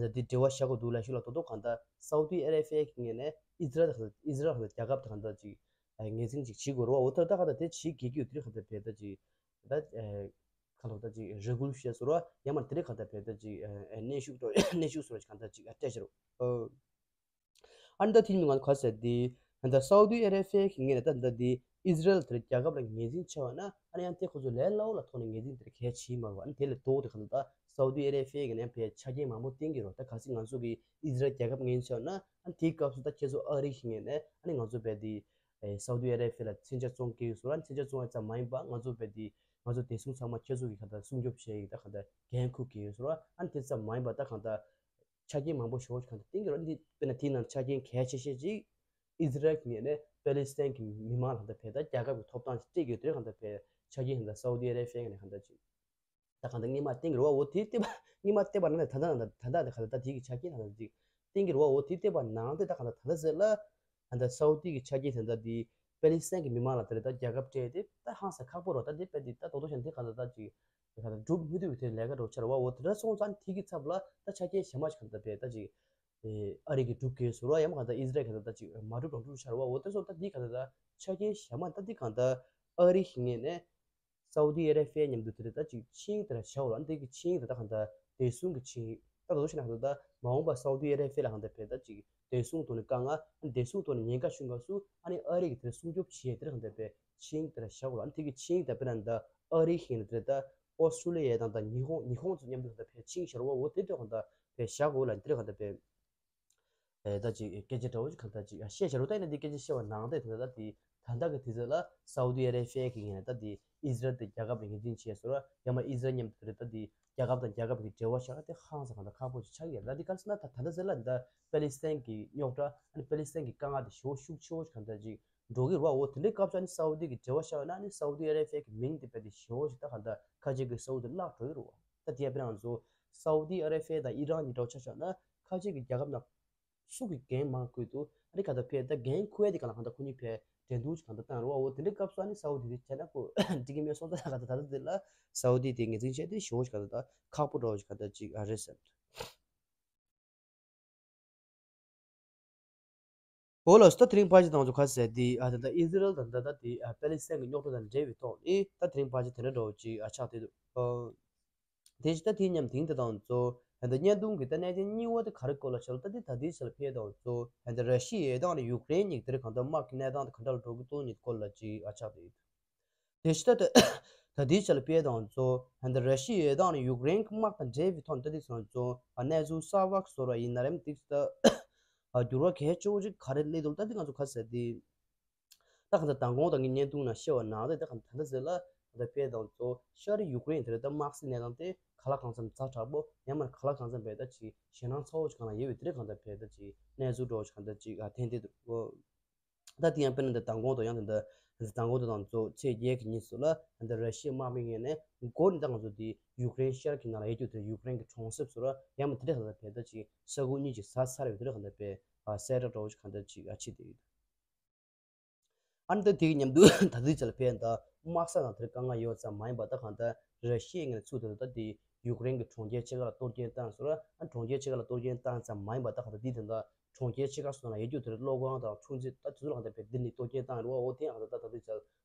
ད་འདི་འབྲེལ་བ་བཞག་དགོས་འདུག་ལ་ཞུ་ལ། རྡོག་རྡོག་གང་ལྟར་སའུ་ཏི་ཨ་རེ་བྷི་ཡའི་ངོས་ནས་ཨི་ཟི་རལ་ཨི་ཟི་རལ་རྒྱལ་ཁབ་དང་གང་ལྟར་ཅིག་ངོས་འཛིན་ཅིག་བྱེད་དགོས་རེད་བ། འོ་ད་ད་གང་ལྟར་དེ་བྱེད་དགོས་ཀྱི་ཡོད། དེ་རིགས་གང་ལྟར་བས་ད་ཅིག་ད་ཁ་ལོ་ད་ཅིག་རེ་སྐུལ་བཤད་སོང་ར། ཡང་མ་དེ་རིགས་གང་ལྟར་བས་ད་ཅིག་གནོན་ཤུགས་གནོན་ཤུགས་སོང་ར་གང་ལྟར་ཅིག་སྤྲད་བཞག་རོགས། ཨ་ནི་ད་དེ་ནི་ང་ཚོ་ག་ཟེར་དེ། ད་སའུ་ཏི་ཨ་རེ་བྷི་ཡའི་ངོས་ནས་ད་ད་དེ་ཨི་ཟི་རལ་དེར་རྒྱལ་ཁབ་ལ་ངོས་འཛིན་བྱས་པ་ན། ཨ་ནི་ཡང་དེ་ཁོ་ཚོ་ལས་སླ་བོ་ལ་ཐོག་ནས་ངོས་འཛིན་དེར་གལ་ཆེ་མ་རེད་བ། ཨ་ནི་དེ་ལས་ལྡོག་སྟེ་ག་ད་ད་སའུ་ཏི་ཨ་རེ་བྷི་ཡའི་ངོས་ནས་བས་ཆ་རྐྱེན་མང་པོ་བསྟན་གྱི་རེད། ད་གལ་སྲིད་ང་ཚོ་གིས་ཨི་ཟི་རལ་རྒྱལ་ཁབ་ངོས་འཛིན་བྱས་པ་ན། ཨ་ནི་དེའི་སྐབས་སུ་ད་ཁྱེད་ཚོ་ཨ་རི་གི་ངོས་ནས་ཨ་ནི་ང་ཚོ་བས་དེ་སའུ་ཏི་ཨ་རེ་བྷི་ཡ་ལ་མཚོན་ཆ་བཙོང་གི་ཡོད་སོང་ར། མཚོན་ཆ་བཙོང་ཡ་ཙམ་མ་ཡིན་པ་ང་ཚོ་བས་དེ་ང་ཚོ་བདེ་སྲུང་ཚང་མ་ཁྱེད་ཚོ་གིས་ག་ད་སྲུང་སྐྱོབ་བྱས་ཡིན། ད་ག་ད་འགན་འཁུར་གྱི་ཡོད་སོང་ར། ཨ་ནི་དེ་ཙམ་མ་ཡིན་པ་ད་ག་ད་ཆ་རྐྱེན་མང་པོ་ཞེ་པོ་ཞིག་གང་ལྟར་བསྟན་གྱི་རེད། འདི་དཔེར་ན་དེའི་ནང་ཆ་རྐྱེན་གལ་ཆེ་ཤོས་ཅིག་ཨི་ཟི་རལ་གྱི་ངོས་ནས་པེ་ལི་སི་ཐན་གྱི་མི་མང་ལ་གང་ལྟར་བས་ད་རྒྱལ་ཁབ་ཀྱི་ཐོབ་ཐང་ཅིག་སྤྲད་ཀྱི་ཡོད་དེ་གང་ལྟར་བས་ཆ་རྐྱེན་གང་ལྟར་སའུ་ཏི་ཨ་རེ་བྷི་ཡའི་ངོས་ནས་གང་ལྟར་ཅིག་ད་གང་ལྟར་སྔོན་མ་བསྟན་གྱི་རེད་བ། འོ་དེ་བལྟས་པ་སྔོན་མ་བལྟས་པ་ནང་ནས་ད་ལྟ་ད་ལྟ་ད་གང་ལྟར་ད་དེའི་གི་ཆ་རྐྱེན་གང་ལྟར་ཅིག་བསྟན་གྱི་རེད་བ། འོ་དེ་བལྟས་པ་ནང་དེ་ད་གང་ལྟར་ད་ལྟ་ཟེར་ལ། ད་ལྟ་སའུ་ཏི་གི་ཆ་རྐྱེན་དེ་འདྲ་འདི་པེ་ལི་སི་ཐན་གྱི་མི་མང་ལ་དེ་རེད་ད་རྒྱལ་ཁབ་སྤྲད་དེ་ད་ཧང་སང་ཁག་པོ་རོ། ད་འདི་དཔེ་འདི་ད་རྡོག་རྡོག་བཤད་ན་འདི་ག་ད་ད་ཅིག་ག་ད་འགྲུབ་མི་ཐུབ་པའི་དེ་ལས་ཀ་འགྲོ་ཆ་ར་བ། འོ་དེ་འདྲ་སོང་ཙང་དེ་གི་ཚབ་ལ་ད་ཆ་རྐྱེན་གཞན་མ་ཞིག་ག་ད་དཔེ་ད་ཅིག་ཨ་རི་གི་འགྲུབ་དགོས་ཟེར་ར། ཡང་མ་ག་ད་ཨི་ཟི་རལ་ག་ད་ད་ཅིག་མ་འགྲུབ་རང་འགྲུབ་ཆ་ར་བ། འོ་དེ་སོང་ད་འདི་ག་ད་ད་ཆ་རྐྱེན་གཞན་མ་ད་འདི་ག་ད་ཨ་རི་གི་ངོས་ནས་སའུ་ཏི་ཨ་རེ་བྷི་ཡ་མཉམ་དུ་དེ་རེད་ད་ཅིག་ཆིངས་དེ་ར་བྱའོ་ལ། འདི་གི་ཆིངས་དེ་ད་གང་ལྟར་བདེ་སྲུང་གི་ཆིངས་ད་ལྟ་ཞིག་ན་གང་ལྟར་ད་མ་འོངས་པ་སའུ་ཏི་ཨ་རེ་བྷི་ཡ་ལ་གང་ལྟར་བས་ད་ཅིག་བདེ་སྲུང་ཐོག་ནས་དཀའ་ངལ་བདེ་སྲུང་ཐོག་ནས་ཉེན་ཁ་བྱུང་སྐབས་སུ་ཨ་ནི་ཨ་རི་གི་དེ་ར་སྲུང་སྐྱོབ་བྱེད་ཡས་དེ་ར་གང་ལྟར་བས་ཆིངས་དེ་ར་བཞག་དགོས་ལ། ཨ་ནི་དེ་གི་ཆིངས་དེ་དཔེར་ན་ད་ཨ་རི་ཤིང་ནས་དེ་ར་ད་ཨོ་སི་ཀྲུ་ལི་ཡ་དང་ད་ཉི་ཧོང་ཉི་ཧོང་ཚོ་མཉམ་དུ་གང་ལྟར་བས་ཆིངས་བཞག་དགོས། འོ་དེ་དེ་གང་ལྟར་བས་བཞག་དགོས་ལ། དེ་ར་གང་ལྟར་བས། ཨེ་ད་ཅིག་སྐད་ཆ་འདྲ་བོ་ཅིག་གང་ལྟར་ཅིག་ཨ་བཤད་བྱ་རུ་ད་ཡིན་ན་འདི་སྐད་ཆ་བཤད་པ་ནང་དེ་དེ་ད་འདི་ད་ལྟ་གི་དུས་ཚོད་ལ་སའུ་ཏི་ཨ་རེ་བྷི་ཡ་གི་ངོས་ནས་ད་འདི་ཨི་ཟི་རལ་དེ་རྒྱལ་ཁབ་ལ་ངོས་འཛིན་བྱས་སོང་ར། ཡང་མ་ཨི་ཟི་རལ་མཉམ་དུ་རེད་ད་འདི་རྒྱལ་ཁབ་དང་རྒྱལ་ཁབ་ཀྱི་འབྲེལ་བ་བཞག་དེ་ཧང་སང་གང་ལྟར་ཁག་པོ་ཅིག་ཆགས་ཀྱི་རེད། ད་འདི་ག་རེ་ཟེར་ན་ད་ད་ལྟ་ཟེར་ལ་འདི་པེ་ལི་སི་ཐན་གྱི་རྙོག་དྲ་ཨ་ནི་པེ་ལི་སི་ཐན་གྱི་དཀའ་ངལ་དེ་ཞེ་པོ་ཤུགས་ཆེ་བོ་ཅིག་གང་ལྟར་ཅིག་འགྲོ་གི་རེད་བ། འོ་དེ་འདྲའི་སྐབས་སུ་ཨ་ནི་སའུ་ཏི་གི་འབྲེལ་བ་བཞག་ཡོད་ན་ཨ་ནི་སའུ་ཏི་ཨ་རེ་བྷི་ཡ་གི་མིང་དེ་རྦད་དེ་ཞེ་པོ་ཅིག་ད་གང་ལྟར་ཁ་ཆེ་གི་སའུ་ཏི་བརླག་འགྲོ་གི་རེད་བ། ད་དེ་ཡང་དཔེར་ན་ང་ཚོ་སའུ་ཏི་ཨ་རེ་བྷི་ཡ་དང་ཨི་རན་གཉིས་འདྲ་བོ་ཆ་བཞག་ན་ཁ་ཆེ་གི་རྒྱལ་ཁབ་ནང་སུ་གི་འགན་མ་འཁུར་འདུག་ཨ་ནི་ག་ད་ཕེ་ད་འགན་འཁུར་ཡ་དེ་ག་ལ་གང་ད་ཁོ་གཉིས་ཕེ་འགྲན་བསྡུར་གང་ད་བཏང་རུ་བ། འོ་དེ་འདྲའི་སྐབས་སུ་ཨ་ནི་སའུ་ཏི་དེ་བྱས་ན་ཁོ་འགྲིག་གི་མེད་སོང་ཙང་ག་ད་ད་ད་དེ་ལ་སའུ་ཏི་དེ་ངོས་འཛིན་བྱས་ཏེ་ཞེ་པོ་ཞིག་ག་ད་ད་ཁག་པོ་འདྲ་བོ་ཞིག་ག་ད་ཅིག་ཨ་རེད་བསམ་འདུག་འོ་ལགས་སོ། ད་དེ་རིང་ཕལ་ཆེར་དང་ཚོ་ཁ་ཟེར་དེ་ཨ་ད་ད་ཨི་ཟི་རལ་དང་ད་ད་དེ་ཨ་པེ་ལི་སི་ཐན་གྱི་རྙོག་དྲ་དང་འབྲེལ་བའི་ཐོག་ནས་ད་དེ་རིང་ཕལ་ཆེར་དེ་འདྲ་འདྲ་བོ་ཅིག་ཨ་ཆགས་བསྡད་འདུག་དེ་བཞིན་ད་དེའི་མཉམ་དེང་དེ་དང་གཙོ་ད་བརྙན་ཐུང་གི་ད་གནད་དོན་གཉིས་པ་དེ་ག་རེ་སྐོར་ལ་ཆགས་ལ་ད་དེ་ད་ལྟའི་ཆ་ལ་ཕེབས་དང་གཙོ་ད་ར་ཤི་ཡའི་དང་ཡུཀ་རེན་གཉིས་དེར་གང་ལྟར་དམག་གི་གནས་སྟངས་དེ་ག་འདྲ་ལ་འགྲོ་གི་འདུག་གཉིས་སྐོར་ལ་ཅིག་ཨ་ཆགས་བསྡད་ཡོད། དེ་བཞིན་ད་ད་ལྟའི་ཆ་ལ་ཕེབས་དང་གཙོ་ད་ར་ཤི་ཡའི་དང་ཡུཀ་རེན་གྱི་དམག་དང་འབྲེལ་བའི་ཐོག་ནས་ད་དེ་ཚོ་གཙོ་གནས་ཚུལ་གསར་པ་བཟོ་ར་ཡིན་ན་རེམ་དེ་ད་འགྱུར་བ་གལ་ཆེ་བོ་ཅིག་ག་རེ་སླེབས་འདུག་ད་དེ་ང་ཚོ་ཁ་ཟེར་དེ། ད་གང་ལྟར་མདང་དགོང་དང་གི་བརྙན་ཐུང་ནང་བཤད་པ་ནང་དེ་ད་གང་ལྟར་ད་ལྟ་ཟེར་ལ་ད་ལྟ་ཕེབས་དང་གཙོ་ཤར་ཡུཀ་རེན་དེར་ད་དམག་སྲིད་གནས་སྟངས་དེ་ག་ལ་གང་འཚམ་ཛ་དྲག་པོ་ཡང་མིན་ག་ལ་གང་འཚམ་བས་ད་ཅིག་ཞེད་སྣང་ཚ་བོ་ཅིག་གང་ལ་ཡོད་པའི་དེ་རིགས་གང་ལྟར་བས་ད་ཅིག་གནས་ཚུལ་འདྲ་བོ་ཅིག་གང་ལྟར་ཅིག་ཨ་ཐོན་བསྡད་འདུག་ད་དེ་ཡང་དཔེར་ན་ད་མདང་དགོང་དང་ཡང་དེ་འདྲ་མདང་དགོང་དེ་དང་གཙོ་ཚེས་བརྒྱད་ཀྱི་ཉིན་སུ་ལ་ད་ལྟ་ར་ཤི་ཡའི་དམག་མི་ངོས་ནས་མགོ་ནས་ད་ང་ཚོ་དེ་ཡུཀ་རེན་ཤར་གྱི་ནང་ལ་ཡོད་རྒྱུ་དེ་ཡུཀ་རེན་གྱི་གྲོང་གསེབ་སུ་ལ་ཡང་མིན་དེ་འདྲ་གང་ལྟར་བས་ད་ཅིག་ས་ཁུག་གཉིས་ཅིག་ཟ་ཚར་བའི་དེ་འདྲ་གང་ལྟར་བས་ཨ་གསལ་བསྒྲགས་འདྲ་བོ་ཅིག་གང་ལྟར་ཅིག་ཨ་བྱེད་བསྡད་ཡོད། ཨ་ནི་ད་དེ་གི་མཉམ་དུ་ད་ལྟའི་ཆ་ལ་ཕེབས་ད་དམག་ས་དང་དེར་དཀའ་ངལ་ཡོད་ཙམ་མ་ཡིན་པ་ད་གང་ལྟར་ར་ཤི་ཡའི་ངོས་ནས་ཚུར་ད་ལྟ་དེ་ ཡུཀ་རེན་གྱི་གྲོང་ཁྱེར་ཕྱེད་ཀ་ལ་གཏོར་སྐྱོན་བཏང་ཟེར་བ། ཨ་གྲོང་ཁྱེར་ཕྱེད་ཀ་ལ་གཏོར་སྐྱོན་བཏང་ཙམ་མ་ཡིན་པ། ད་ག་ད་འདི་དེ་འདྲ་གྲོང་ཁྱེར་ཕྱེད་ཀ་སོགས་ལ་ཡོད་རྒྱུ་དེར་གློག་ཁང་དང་ཆུ་མཛོད་ད་དེ་ཚོ་ལ་ག་ད་བས་འདི་ནི་གཏོར་སྐྱོན་བཏང་རེད་བ། འོ་དེ་ཡང་ག་ད་ད་ད་དེ་ཚོ་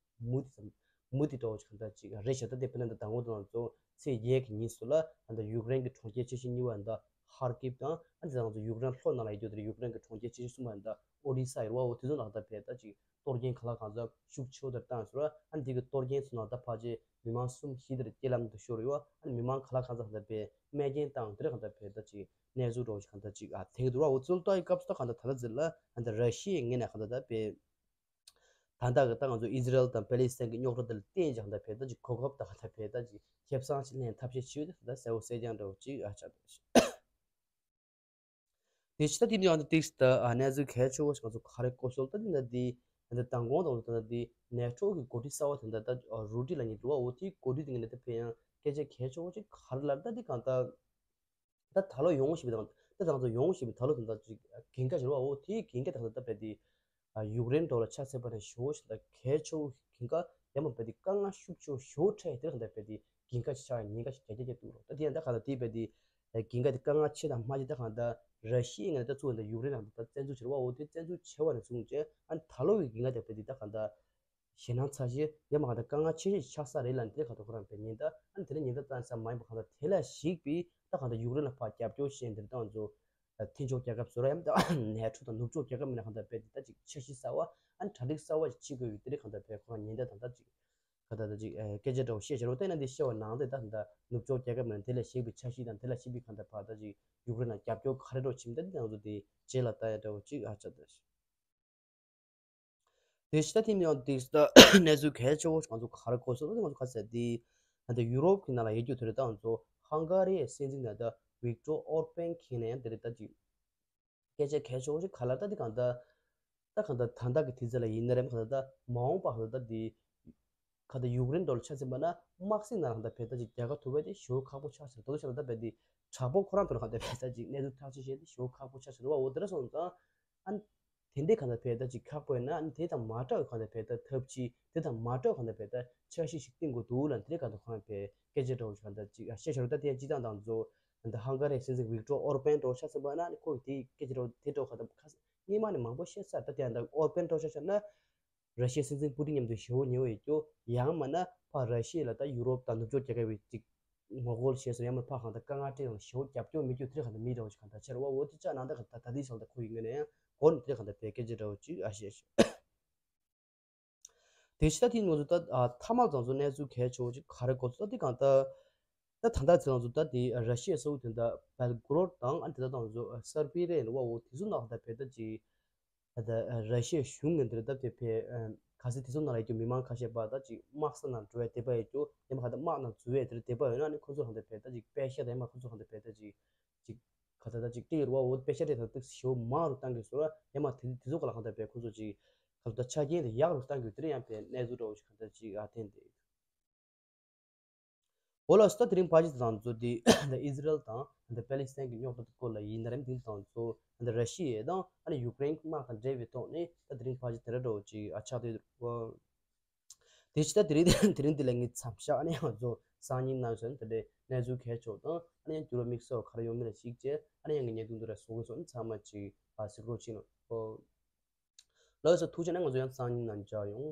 མུ་མུ་དེ་འདྲ་བོ་ཞིག་ག་ད་ཅིག་རེད་ཤག་ད་དེ་དཔེར་ན་ད་དང་པོ་དང་ཚོ་ཚེས་བརྒྱད་ཀྱི་ཉིན་སུ་ལ་ད་ད་ཡུཀ་རེན་གྱི་གྲོང་ཁྱེར་ཆེ་ཤོས་གཉིས་པ་ད་ཧར་ཀིབ་དང་། ཨ་དེ་དང་ཚོ་ཡུཀ་རེན་ལྷོ་ནང་ལ་ཡོད་རྒྱུ་དེར་ཡུཀ་རེན་གྱི་གྲོང་ཁྱེར་ཆེ་ཤོས་གསུམ་པ་ད་ཨོ་རི་ས་ཡོད་རེད་བ། འོ་དེ་ཚོ་ལ་ག་ད་བས་ད་ཅིག་གཏོར་སྐྱོན་ག་ལ་གང་ཚ་ཤུགས་ཆེ་བོ་དེར་བཏང་ཟེར་བ། ཨ་ནི་དེ་གི་གཏོར་སྐྱོན་ཚོ་ནང་ད་ཕལ་ཆེར་མི་མང་གསུམ་བཞི་དེར་རྐྱེན་ལམ་དུ་ཤོར་ཡོད། ཨ་ནི་མི་མང་ག་ལ་གང་ཚ་གང་ཚ་བས་རྨས་སྐྱོན་བཏང་དེར་གང་ཚ་བས་ད་ཅིག་གནས་ཚུལ་འདྲ་བོ་ཞིག་གང་ཚ་ཅིག་ཨ་ཐེག་འདུག་ར། འོ་ཚུལ་ལྟ་ཡི་སྐབས་སུ་ད་གང་ཚ་ད་ལྟ་ཟེར་ལ་ཨ་ད་ར་ཤི་ཡའི་ངོས་ནས་གང་ཚ་ད་བས་ད་ལྟ་གི་ད་ང་ཚོ་ཨི་ཟི་རལ་དང་པེ་ལི་སི་ཐན་གྱི་རྙོག་དྲ་དེ་ལ་བརྟེན་ཅིག་གང་ཚ་བས་ད་ཅིག་གོ་སྐབས་ད་གང་ཚ་བས་ད་ཅིག་ཁེ་བཟང་ཅིག་ལེན་ཐབས་ཤེས་བྱེད་ཡོད། ད་གསལ་བོ་གསལ་རྐྱང་འདྲ་བོ་ཅིག་ཨ་ཆགས་འདུག་དེ་ཕྱི་ད་དེ་ནི་ཡང་ཏིག་ད་ཨ་གནས་ཚུལ་གལ་ཆེ་བོ་ཞིག་ང་ཚོ་ག་རེ་གོ་སོང་ད་དེ་ན་དེ་ད་མདང་དགོང་དང་ད་དེ་ནེ་ཊོ་གི་འགོ་ཁྲིད་གསར་བ་དེ་འདྲ་ད་རུ་ཏི་ལ་ཉིད་འགྲོ་བ། འོ་དེའི་འགོ་ཁྲིད་དེ་ངས་ད་ཕན་ཡང་སྐད་ཆ་གལ་ཆེ་བོ་ཅིག་ག་རེ་ལབ་ད་དེ་གང་ད་ད་ད་ལོ་ཡོང་ཞིག་པའི་དང་ད་ད་ང་ཚོ་ཡོང་ཞིག་པའི་ད་ལོ་དེ་འདྲ་ཅིག་གན་ག་ཞིག་རེད་བ། འོ་དེའི་གན་ག་དེ་འདྲ་ད་བས་དེ་ཡུཀ་རེན་འགྲོ་ལ་ཆ་ཚད་པ་ནས་ཞོ་ཞིག་ད་གལ་ཆེ་བོ་གན་ག་ཡང་མ་བས་དེ་དཀའ་ངལ་ཤུགས་ཆེ་བོ་ཞོ་འཕྲད་དེ་གང་ད་བས་དེ་གན་ག་ཞིག་ཆགས་ཉེན་ཁ་ཞིག་རྒྱ་རྒྱ་རྒྱ་འདུག་རོ། ད་དེ་ཡང་ད་གང་ད་དེ་བས་དེ། གན་ག་དེ་དཀའ་ངལ་ཆེ་དང་མ་ཆེ་ད་གང་ལྟར་ར་ཤི་ཡའི་ངོས་ནས་ད་ཚུར་ད་ཡུཀ་རེན་ནང་དུ་ད་བཙན་འཛུལ་བྱེད་རེད་བ། འོ་དེ་བཙན་འཛུལ་བྱས་པ་ནས་བཟུང་བྱས་ཨ་ནི་ད་ལོ་གི་གན་ག་དེ་བས་དེ་ད་གང་ལྟར་ཞེད་སྣང་ཚ་ཤེས་ཡ་མ་གང་ལྟར་དཀའ་ངལ་ཆེ་ཤོས་ཆགས་ས་རེད་ལབ་ནས་དེ་གང་ལྟར་ཁོ་རང་བས་ཉེན་བརྡ། ཨ་ནི་དེ་ནས་ཉེན་བརྡ་བཏང་ས་མ་ཡིན་པ་གང་ལྟར་དེ་ལ་གཞིགས་པའི་ད་གང་ལྟར་ཡུཀ་རེན་ལ་ཕར་རྒྱབ་སྐྱོར་བྱས་འདིར་བཏང་ཚོ་མཐུན་ཕྱོགས་རྒྱལ་ཁབ་བཟོ་ར་ཡ་མ་ད་ནེ་ཊོ་དང་ནུབ་ཕྱོགས་རྒྱལ་ཁབ་མི་སྣ་གང་ལྟར་བས་དེ་ད་ཅིག་འཆར་གཞི་གསར་བ་ཨ་ནི་གྲ་སྒྲིག་གསར་བ་ཞིག་བྱེད་དགོས་ཡོད། དེ་རིགས་གང་ལྟར་བས་ཁོ་རང་ཉེན་བརྡ་དང་ད་ཅིག་ག་ད་ད་ཅིག་ཨེ་སྐད་ཆ་འདྲ་བོ་བཤད་བྱ་རོགས་བལྟས་ན་འདི་བཤད་བ་ནང་དེ་ད་ད་ནུབ་ཕྱོགས་རྒྱལ་ཁབ་མིན་དེ་ལ་ཞིག་པའི་འཆར་གཞི་དང་དེ་ལ་ཞིག་པའི་གང་ལྟར་བར་ད་ཅིག་ཡུཀ་རེན་ལ་རྒྱབ་སྐྱོར་ག་རེ་འདྲ་བོ་བྱིན་ད་འདི་ང་ཚོ་དེ་རྗེས་ལ་ལྟ་ཡ་འདྲ་བོ་ཅིག་ཨ་ཆ་ད་ཤི། དེ་ཕྱི་ད་ཐིམ་ཡང་དེ་ད་གནས་ཚུལ་གལ་ཆེ་བོ་ང་ཚོ་ག་རེ་གོ་སོང་ད་ང་ཚོ་ག་ཟེར་དེ་ད་ད་ཡུ་རོབ་ཀྱི་ནང་ལ་ཡོད་རྒྱུ་དེ་རེད། ད་ང་ཚོ་ཧང་ག་རི་ཡའི་སྲིད་འཛིན་ན་ད་ཝིག་ཊོར་ཨོར་པན་ཁེ་ནས་ཡང་དེ་རེད་ད་ཅིག་སྐད་ཆ་གལ་ཆེ་བོ་ཞིག་ག་ལ་ད་འདི་གང་ལྟར་ད་གང་ལྟར་ད་ལྟ་གི་དུས་ཚོད་ལ་ཡིན་ན་རེད་གང་ལྟར་ད་མ་འོངས་པ་གང་ལྟར་ད་འདི་གང་ལྟར་ཡུཀ་རེན་འགྲོ་ལ་ཆ་ཚིམ་པ་ན་དམག་སྲིད་ནང་གང་ལྟར་བས་ད་ཅིག་རྒྱལ་ཁ་ཐོབ་པ་དེ་ཞེ་པོ་ཁག་པོ་ཆགས་ཤག་ད་དུ་ཆ་ལ་ད་བས་འདི་དྲག་པོ་ཁོ་རང་ཐོག་ལ་གང་ལྟར་བས་ད་ཅིག་གནས་ཚུལ་ཐག་གཅོད་བྱས་ཏེ་ཞེ་པོ་ཁག་པོ་ཆགས་ཤག་རེད་བ། འོ་དེ་འདྲ་སོང་ཙང་ཨ་ནི་དེ་འདྲའི་གང་ལྟར་བས་ད་ཅིག་ཁག་པོ་ཡིན་ན་ཨ་ནི་དེ་དང་མ་འདྲ་བའི་གང་ལྟར་བས་ད་ཐབས་ཇུས་དེ་དང་མ་འདྲ་བའི་གང་ལྟར་བས་ད་འཆར་གཞི་ཞིག་བཏིང་དགོས་འདུག་ལ་དེ་འདྲའི་གང་ལྟར་ཁོ་རང་བས་སྐད་ཆ་འདྲ་བོ་ཞིག་གང་ལྟར་ཅིག་ཨ་བཤད་ཤག་རེད། ད་དེ་ཡང་སྤྱི་བཏང་དང་ཚོ། ད་ཧང་ག་རིའི་སྲིད་འཛིན་ཝིག་ཊོར་ཨོར་པན་འགྲོ་ཆ་ཚང་པ་ན་ནི་ཁོ་གི་དེ་སྐད་ཆ་འགྲོ་དེ་འགྲོ་ཁ་ད་ཁ་སྔས་མ་ནས་མང་པོ་བཤད་ཚར། ད་དེ་ཡང་ད་ཨོར་པན་འགྲོ་ཆ་ཆ་ན་ར་ཤི་ཡའི་སྲིད་འཛིན་པུ་ཏིན་མཉམ་དུ་ཞེ་པོ་ཉེ་བོ་ཡོད་རྒྱུ་ཡང་མིན་ན་ཕར་ར་ཤི་ཡ་ལ་ད་ཡུ་རོབ་དང་ནུབ་ཕྱོགས་རྒྱལ་ཁབ་ཅིག་ངོ་རྒོལ་བྱས་སོང་ཡང་མིན་ཕར་གང་ད་དཀའ་ངལ་སྤྲད་ཡོང་ཞེ་པོ་རྒྱབ་སྐྱོར་མེད་རྒྱུ་དེ་གང་ད་མི་འདྲ་བོ་ཞིག་གང་ད་ཆེ་རུ་བ། འོ་དེ་ཅག་ནང་ད་གང་ད་ད་དེའི་སང་ད་ཁོ་ཡི་ངོས་ནས་ཡང་སྒོ་ནས་དེ་གང་ད་བས་སྐད་ཆ་འདྲ་བོ་ཅིག་ཨ་བཤད་ཤག་དེ་ཕྱི་ད་དེ་ང་ཚོ་ད་ཨ་མཐའ་མ་ཙམ་ཚོ་གནས་ཚུལ་གལ་ཆེ་བོ་ཅིག་ག་རེ་གོ་ཚོད་ད་དེ་གང་ལྟར་ད་ད་ལྟ་ཚོ་ང་ཚོ་ད་དེ་ར་ཤི་ཡའི་ས་ཁུལ་དེ་འདྲ་བེལ་གོ་རོད་དང་ཨ་དེ་ད་ང་ཚོ་སར་བི་རི་ཡ་ལ་བ་འོ་དེ་ཚོ་ནང་ད་བས་ད་ཅིག་ད་ད་ར་ཤི་ཡའི་གཞུང་ངོས་འདིར་ད་དེ་བས་ག་ཚོད་དེ་ཚོ་ནང་ལ་ཡོད་རྒྱུ་མི་མང་ཁ་ཤས་པ་ད་ཅིག་དམག་ས་ནང་འགྲོ་བའི་དད་པ་ཡོད་རྒྱུ་ཡང་མ་ག་ད་དམག་ནང་འཛུལ་བའི་དེར་དད་པ་ཡོད་ན་ནི་ཁོ་ཚོ་གང་ད་བས་ད་ཅིག་པེ་ཤ་དང་ཡང་མ་ཁོ་ཚོ་གང་ད་བས་ད་ཅིག་ཅིག་ག་ད་ད་ཅིག་སྤྲད་ཡོད་རེད་བ། འོ་པེ་ཤ་སྤྲད་ད་ཏིག་ཞེ་པོ་མང་རུ་བཏང་གི་སོ་ར་ཡང་མ་དེ་དེ་ཚོ་ག་ལ་གང་ལྟར་བས་ཁོ་ཚོ་ཅིག་ག་ད་ཆ་རྐྱེན་དེ་ཡག་རུ་བཏང་གི་དེ་རེད། ཡང་བས་གནས་ཚུལ་འདྲ་བོ་ཞིག་གང་ལྟར་ཅིག་ཨ་བསྟན་ཏེ། འོ་ལགས་སོ། ད་དེ་རིང་ཕལ་ཆེར་དང་ཚོ་དེ་ད་ཨི་ཟི་རལ་དང་ད་པེ་ལི་སི་ཐན་གྱི་རྙོག་དྲ་དེ་སྐོར་ལ་ཡིན་ན་རེད། དེ་དང་ཚོ་ད་ར་ཤི་ཡ་དང་ཨ་ནི་ཡུཀ་རེན་གྱི་དམག་དང་འབྲེལ་བའི་ཐོག་ནས་ད་དེ་རིང་ཕལ་ཆེར་དེ་འདྲ་འདྲ་བོ་ཅིག་ཨ་ཆགས་བསྡད་ཡོད་རེད་བ། དེ་ཕྱི་ད་དེ་རིང་དེ་རིང་འདི་ལ་ངས་མཚམས་བཞག་ཨ་ནི་ཡང་ང་ཚོ་སང་ཉིན་གནངས་ཚེ་དེ་འདྲའི་གནས་ཚུལ་གལ་ཆེ་བ་དང་ཨ་ནི་ཡང་འགྱུར་བ་དམིགས་བསལ་བ་ག་རེ་ཡོང་མིན་ལ་གཞིགས་བྱས་ཨ་ནི་ཡང་ངས་བརྙན་ཐུང་འདི་ར་བཟོ་དགོས་སོང་། ཨ་ནི་ཚང་མ་ཅིག་ཨ་གཟིགས་རོགས་བྱེད་གནང་། ཨོ། ལགས་སོ། ཐུགས་རྗེ་གནང་། ང་ཚོ་ཡང་སང་ཉིན་ནང་མཇལ་ཡོང་།